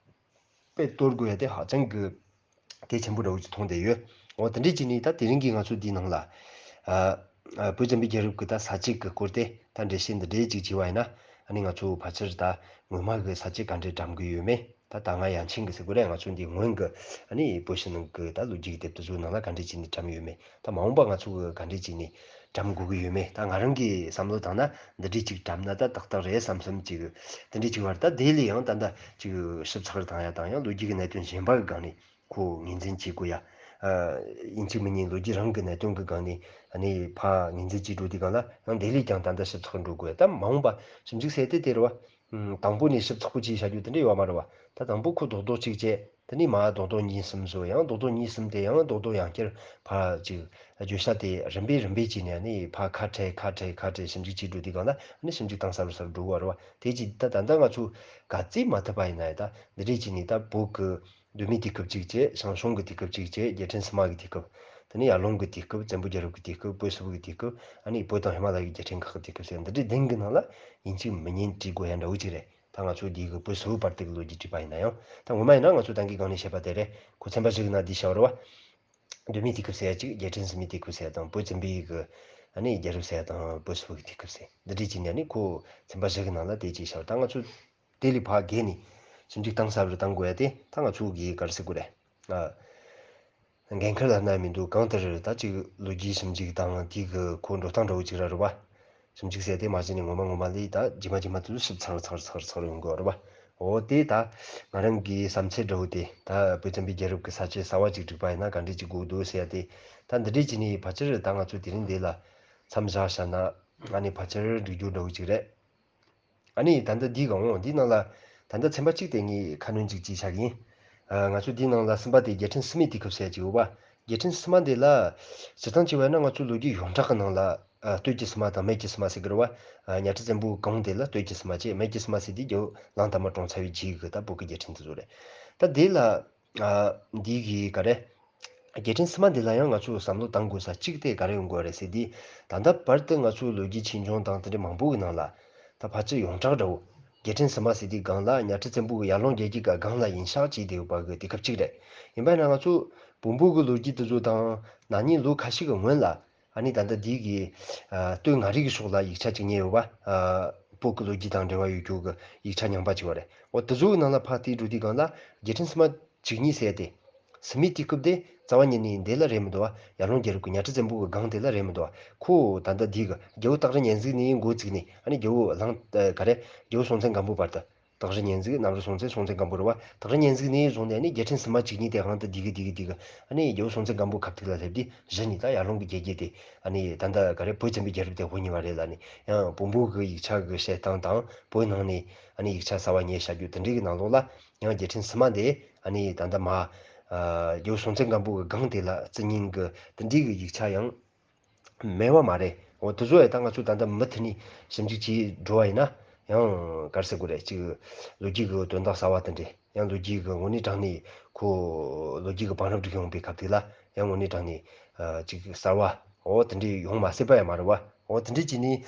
དཔེ་གཏོར་དགོས་ཡ་དེ་ཧ་ཅང་གི་གལ་ཆེན་པོ་འདྲ་བོ་ཅིག་མཐོང་བསྡད་ཡོད། འོ་དེ་འདྲས་བྱས་ནས་ད་དེ་རིང་གི་ང་ཚོ་འདིའི་ནང་ལ། ཨ། ཨ། བོད་བཙན་པོའི་རྒྱལ་རབས་ཀྱི་ད་ས་བཅད་ཀྱི་སྐོར་དེ་ད་འགྲེལ་བཤད་འདི་འདྲས་ཅིག་བྱས་པ་ཡིན་ན། ཨ་ནི་ང་ཚོ་ཕལ་ཆེར་ད་སྔོན་མ་གི་ས་བཅད་ག་འདྲས་བཀྲམ་གི་ཡོད་མེད། ད་ད་སྔ་ཡན་ཆད་གི་ཟེར་དགོས་རེད། ང་ཚོ་འདི་སྔོན་གི་ཨ་ནི་བོད་ཕྱི་ནང་གི་ད་ལོ་རྒྱུས་ཀྱི་དེབ་དེ་ཚོའི་ནང་ལ་ག་འདྲས་བྱས་ནས་བཀྲམ་ཡོད་མེད། ད་མ་འོངས་པ་ང་ཚོ་གི་ག་འདྲས་བྱས་ནས་བཀྲམ་དགོས་ཀྱི་ཡོད་མེད། ད་ང་རང་གིས་བསམ་བློ་བཏང་ན་འདི་འདྲས་ཅིག་བཀྲམ་ན་ད་ཏག་ཏག་རེད་བསམ་བསམ་ཅིག་དེ་འདྲས་ཅིག་བར། ད་དེ་ལས་ཡང་ད་ད་ཅིག་ཞིབ་ཚགས་བཏང་ཡ་དང་། ཡང་ལོ་རྒྱུས་ཀྱི་གནད་དོན་གཞན་པ་གི་སྒང་ནས་ཁོ་ངོས་འཛིན་བྱེད་དགོས་ཡ། ཨ། ཡིན་གཅིག་མིན་གཉིས་ལོ་རྒྱུས་རང་གི་གནད་དོན་གྱི་སྒང་ནས་ཨ་ནི་ཕར་ངོས་འཛིན་བྱེད་འགྲོ་དུས་སྒང་ལ་ཡང་དེ་ལས་ཀྱང་ད་ལྟ་ཞིབ་ཚགས་འགྲོ་དགོས། ད་མ་འོངས་པ་ཞིབ་འཇུག་ཟེར་དེ་དེ་རེད་བ། ཨུམ། དང་པོ་ནས་ཞིབ་ཚགས་པོ་བྱས་བྱ་རྒྱུ་དེ་འདྲ་ཡོད་མ་རེད་བ། ད་དང་པོ་ཁོ་རྡོག་རྡོག་གཅིག་བྱས། དེ་ནས་མར་རྡོག་རྡོག་གཉིས་གསུམ་བཟོ། ཡང་རྡོག་རྡོག་གཉིས་གསུམ་དེ་ཡང་རྡོག་རྡོག་ཡང་བསྐྱར་ཕར་ཅིག་བརྗོད་བྱ་དེ་རིམ་པས་རིམ་པས་བྱས་ནས་ཨ་ནི་ཕར་ཁ་བྲལ་ཁ་བྲལ་ཁ་བྲལ་ཞིབ་འཇུག་བྱེད་འགྲོ་དུས་སྒང་ལ་ཨ་ནི་ཞིབ་འཇུག་གཏིང་ཟབ་རུ་ཟབ་རུ་འགྲོ་གི་ཡོད་རེད་བ། དེ་ཅིག་ད་ད་ལྟ་ང་ཚོ་ག་ཚོད་མ་ཐུབ་པ་ཡིན་ན་ཡང་ད་འདི་འདྲས་བྱས་ནས། ད་བོད་ཀྱི་གདོད་མའི་དུས་སྐབས་གཅིག་བྱས། ཞང་ཞུང་གི་དུས་སྐབས་གཅིག་བྱས། རྒྱལ་ཕྲན་ཕྱི་མ་གི་དུས་སྐབས། དེ་ནས་ཡར་ཀླུང་གི་དུས་སྐབས། བཙན་པོ་རྒྱལ་རབས་ཀྱི་དུས་སྐབས། བོད་སིལ་བུ་གི་དུས་སྐབས། ཨ་ནི་བོད་དང་ཧི་མ་ལ་ཡའི་རྒྱལ་ཕྲན་ཁག་གི་དུས་སྐབས་ཟེར། འདི་འདྲའི་བདུན་གི་ནང་ལ་ཡིན་གཅིག་མིན་གཉིས་བྲིས་དགོས་ཡ་འདྲ་བོ་ཅིག་རེད། ད་ང་ཚོ་འདི་གི་བོད་སིལ་བུ་བར་དུ་གི་ལོ་རྒྱུས་བྲིས་པ་ཡིན་ན་ཡང་། ད་ངོ་མ་ཡིན་ན་ང་ཚོ་ད་གིན་སྒང་ནས་བཤད་པ་དེ་རེད། ཁོ་ཚན་པ་བཞི་གི་ནང་འདི་བཞག་ཡོད་རེད་བ། གདོད་མའི་དུས་སྐབས་ཟེར་ཡ་གཅིག་རྒྱལ་ཕྲན་ཕྱི་མའི་དུས་སྐབས་ཟེར་ཡ་དང་། བོད་བཙན་པོའི་གི་ཨ་ནི་རྒྱལ་རབས་ཟེར་ཡ་དང་། བོད་སིལ་བུ་གི་དུས་སྐབས་ཟེར། འདི་འདྲའི་བྱས་ནས་ཨ་ནི་ཁོ་ཚན་པ་བཞི་གི་ནང་ལ་དེ་གཅིག་བཞག་ཡོད། ད་ང་ཚོ་དེ་ལས་ཕར་བརྒལ་ནས་ཞིབ་འཇུག་གཏིང་ཟབ་རུ་གཏང་དགོས་ཡ་དེ་ད་ང་ཚོ་གི་ག་རེ་ཟེར་དགོས་རེད། ཨ། འགན་ཁུར་ལབ་ན་མི་འདུག་གང་ལྟར་ད་ཅིག་ལོ་རྒྱུས་ཞིབ་འཇུག་དང་དེ་གི་ཁོ་འགྲོ་སྟངས་འདྲ་བོ་ཅིག་ར་རེད་བ། ཞིབ་འཇུག་ཟེར་དེ་མ་བྱས་ནས་ངོ་མ་ངོ་མ་ལས་ད་རྗེས་མ་རྗེས་མ་དུ་ཞིབ་ཚགས་ཚགས་ཚགས་ཚགས་ཡོང་དགོས་རེད་བ། འོ་དེ་ད་ང་རང་གི་བསམ་ཚུལ་འདྲ་བོ་དེ། ད་བོད་བཙན་པོའི་རྒྱལ་རབས་ཀྱི་ས་བཅད་གསར་བ་ཅིག་བསྒྲིགས་པ་ཡིན་ན་ག་འདྲས་ཅིག་དགོས་འདུག་ཟེར་ཡ་དེ། ད་འདི་འདྲས་བྱས་ནས་ཕལ་ཆེར་ད་ང་ཚོ་དེ་རིང་འདི་ལ་མཚམས་བཞག་བཞག་ན་ཨ་ནི་ཕལ་ཆེར་འགྲིག་རྒྱུ་འདྲ་བོ་ཅིག་རེད། ཨ་ནི་ད་ལྟ་འདི་གང་འོང་འདི་ནང་ལ་ད་ ད་ལྟ་ཚན་པ་གཅིག་དེ་ངས་ཁ་སྣོན་ཅིག་བྱས་བཞག་གི་ཡིན། ཨ། ང་ཚོ་འདིའི་ནང་ལ་གསུམ་པ་དེ་རྒྱལ་ཕྲན་སུ་མེད་དུས་སྐབས་ཟེར་ཡ་ཅིག་ཡོད་པ། རྒྱལ་ཕྲན་སུ་མ་འདི་ལ་སྤྱིར་བཏང་བྱས་པ་ན་ང་ཚོ་ལོ་རྒྱུས་ཡོངས་གྲགས་ཀྱི་ནང་ལ། ཨ། སྟོད་ཀྱི་སུ་མ་དང་སྨད་ཀྱི་སུ་མ་ཟེར་གི་རེད་བ། ཨ། གཉའ་ཁྲི་བཙན་པོའི་སྒང་དེ་ལ་སྟོད་ཀྱི་སུ་མ་བྱས། སྨད་ཀྱི་སུ་མ་ཟེར་དུས་རྒྱལ་པོ་གླང་དར་མ་བཀྲོངས་ཚར་བའི་རྗེས་ཀྱི་ད་བོད་ཀྱི་རྒྱལ་ཕྲན་དེ་ཚོ་རེད། ད་དེ་ལ། ཨ། འདི་གི་ག་རེ། རྒྱལ་ཕྲན་སུ་མ་འདི་ལ་ཡང་ང་ཚོས་བསམ་བློ་བཏང་དགོས་ས་གཅིག་དེ་ག་རེ་ཡོང་དགོས་རེད་ཟེར་དུས། ད་ལྟ་བར་དུ་ང་ཚོའི་ལོ་རྒྱུས་ཆོས་འབྱུང་དང་དེ་འདྲ་མང་པོ་གི་ནང་ལ། ད་ཕལ་ཆེར་ཡོངས་གྲགས་འདྲ་བོ། རྒྱལ་ཕྲན་སུ་མ་ཟེར་དུས་སྒང་ལ་གཉའ་ཁྲི་བཙན་པོ་གི་ཡར་ལུང་རྒྱལ་རྒྱུད་ཀྱི་སྒང་ལ་ཡིན་ཤག་བྱས་བསྡད་ཡོད་པ་གི་དུས་སྐབས་གཅིག་རེད། ཡིན་པ་ན་ང་ཚོ་བོན་པོ་གི་ལོ་རྒྱུས་དེ་ཚོ་དང་ན་ནིང་ལོ་ཁ་ཤས་ཀྱི་སྔོན་ལ། ཨ་ནི་ད་ལྟ་འདི་གི། ཨ། སྟོད་མངའ་རིས་ཀྱི་ཕྱོགས་ལ་ཡིག་ཆ་ཅིག་རྙེད་ཡོད་པ། ཨ། བོད་ཀྱི་ལོ་རྒྱུས་དང་འབྲེལ་བ་ཡོད་རྒྱུ་གི་ཡིག་ཆ་རྙིང་པ་ཅིག་ཡོད་རེད། འོ་དེ་ཚོའི་ནང་ལ་ཕར་བལྟས་འགྲོ་དུས་སྒང་ལ་རྒྱལ་ཕྲན་སུ་མ་བཅུ་གཉིས་ཟེར་ཏེ། སུ་མེད་དུས་སྐབས་དེ་རྩ་བ་ཉིད་ནས་འདི་ལ་རེད་མི་འདུག་བ། ཡར་ལུང་རྒྱལ་རབས་ཀྱི་གཉའ་ཁྲི་བཙན་པོ་གི་སྒང་དེ་ལ་རེད་མི་འདུག་བ། ཁོ་ད་ལྟ་འདི་གི་རྒྱལ་པོ་སྟག་རི་གཉན་གཟིགས་ནས་འགོ་བཙུགས་ནས། ཨ་ནི་རྒྱལ་པོ་གླང་། ཨ། ག་རེ། རྒྱལ་པོ་སྲོང་བཙན་སྒམ་པོ་བར་དུ། སྟག་རི་གཉན་གཟིགས། གནམ་རི་སྲོང་བཙན། སྲོང་བཙན་སྒམ་པོ་རེད་བ། སྟག་རི་གཉན་གཟིགས་ནས་བཟུང་ནས་ནི་རྒྱལ་ཕྲན་སུ་མ་བཅུ་གཉིས་དེ་དབང་དུ་འདི་གི་འདི་གི་འདི་གི། ཨ་ནི་རྒྱལ་པོ་སྲོང་བཙན་སྒམ་པོ་ཁ་ཐུག་ལ་སླེབས་དུས་གཞི་ནས་ད་ཡར་ལུང་གི་རྒྱལ་རྒྱུད་དེ། ཨ་ནི་ད་ལྟ་ག་རེ་བོད་བཙན་པོའི་རྒྱལ་རབས་དེ་འོག་ཉིད་པ་རེད་ལ་ནི། ཡང་བོན་པོ་གི་ཡིག་ཆ་གི་བཤད་སྟངས་དང་བོད་ནང་ནས་ཨ་ནི་ཡིག་ཆ་གསར་བ་རྙེད་བཞག་རྒྱུ་དེ་འདྲའི་གི་ནང་ལོགས་ལ། ཡང་རྒྱལ་ཕྲན་སུ་མ་དེ་ཨ་ནི་ད་ལྟ་མ། ཨ། རྒྱལ་པོ་སྲོང་བཙན་སྒམ་པོ་གི་སྒང་དེ་ལ་བརྩི་མཁན་གི་དེ་འདྲའི་གི་ཡིག་ཆ་ཡང་མེད་པ་མ་རེད། འོ་དེ་ཚོ་ཡང་ད་ང་ཚོ་ད་ལྟ་མུ་མཐུད་ནས་ཞིབ་འཇུག་བྱས་འགྲོ་བ་ཡིན་ན། ཡང་ག་རེ་ཟེར་དགོས་རེད། ཅིག་ལོ་རྒྱུས་ཀྱི་དོན་དག་གསར་བ་དེ་འདྲས། ཡང་ལོ་རྒྱུས་ཀྱི་དངོས་གནས་དྲང་གནས་ཁོ་ལོ་རྒྱུས་ཀྱི་བང་རིམ་སྒྲིག་ཡོང་པའི་སྐབས་དེ་ལ་ཡང་དངོས་གནས་དྲང་གནས། ཨ། ཅིག་གསར་བ། འོ་དེ་འདྲས་ཡོང་མ་སྲིད་པ་ཡང་མ་རེད་བ། འོ་དེ་འདྲས་བྱས་ནས།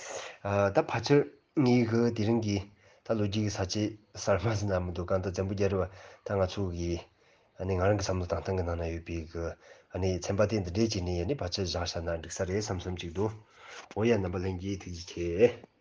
ཨ། ད་ཕལ་ཆེར་ངའི་གི་དེ་རིང་གི་ད་ལོ་རྒྱུས་ཀྱི་ས་བཅད་གསར་མ་ཟིན་ན་མི་འདུག་གང་ལྟར་བཙན་པོའི་རྒྱལ་རབས་ད་ང་ཚོ་གི། ཨ་ནི་ང་རང་གི་བསམ་བློ་བཏང་སྟངས་ཀྱི་ནང་ན་ཡོད་པའི་གི། ཨ་ནི་ཚན་པ་དེ་འདི་འདྲས་བྱས་ནས་ཨ་ནི་ཕལ་ཆེར་བཞག་བཞག་ན་འགྲིག་ས་རེད་བསམ་བསམ་ཅིག་འདུག་འོ་ཡ། རྣམ་པ་ལྷན་རྒྱས་ཐུགས་རྗེ་ཆེ།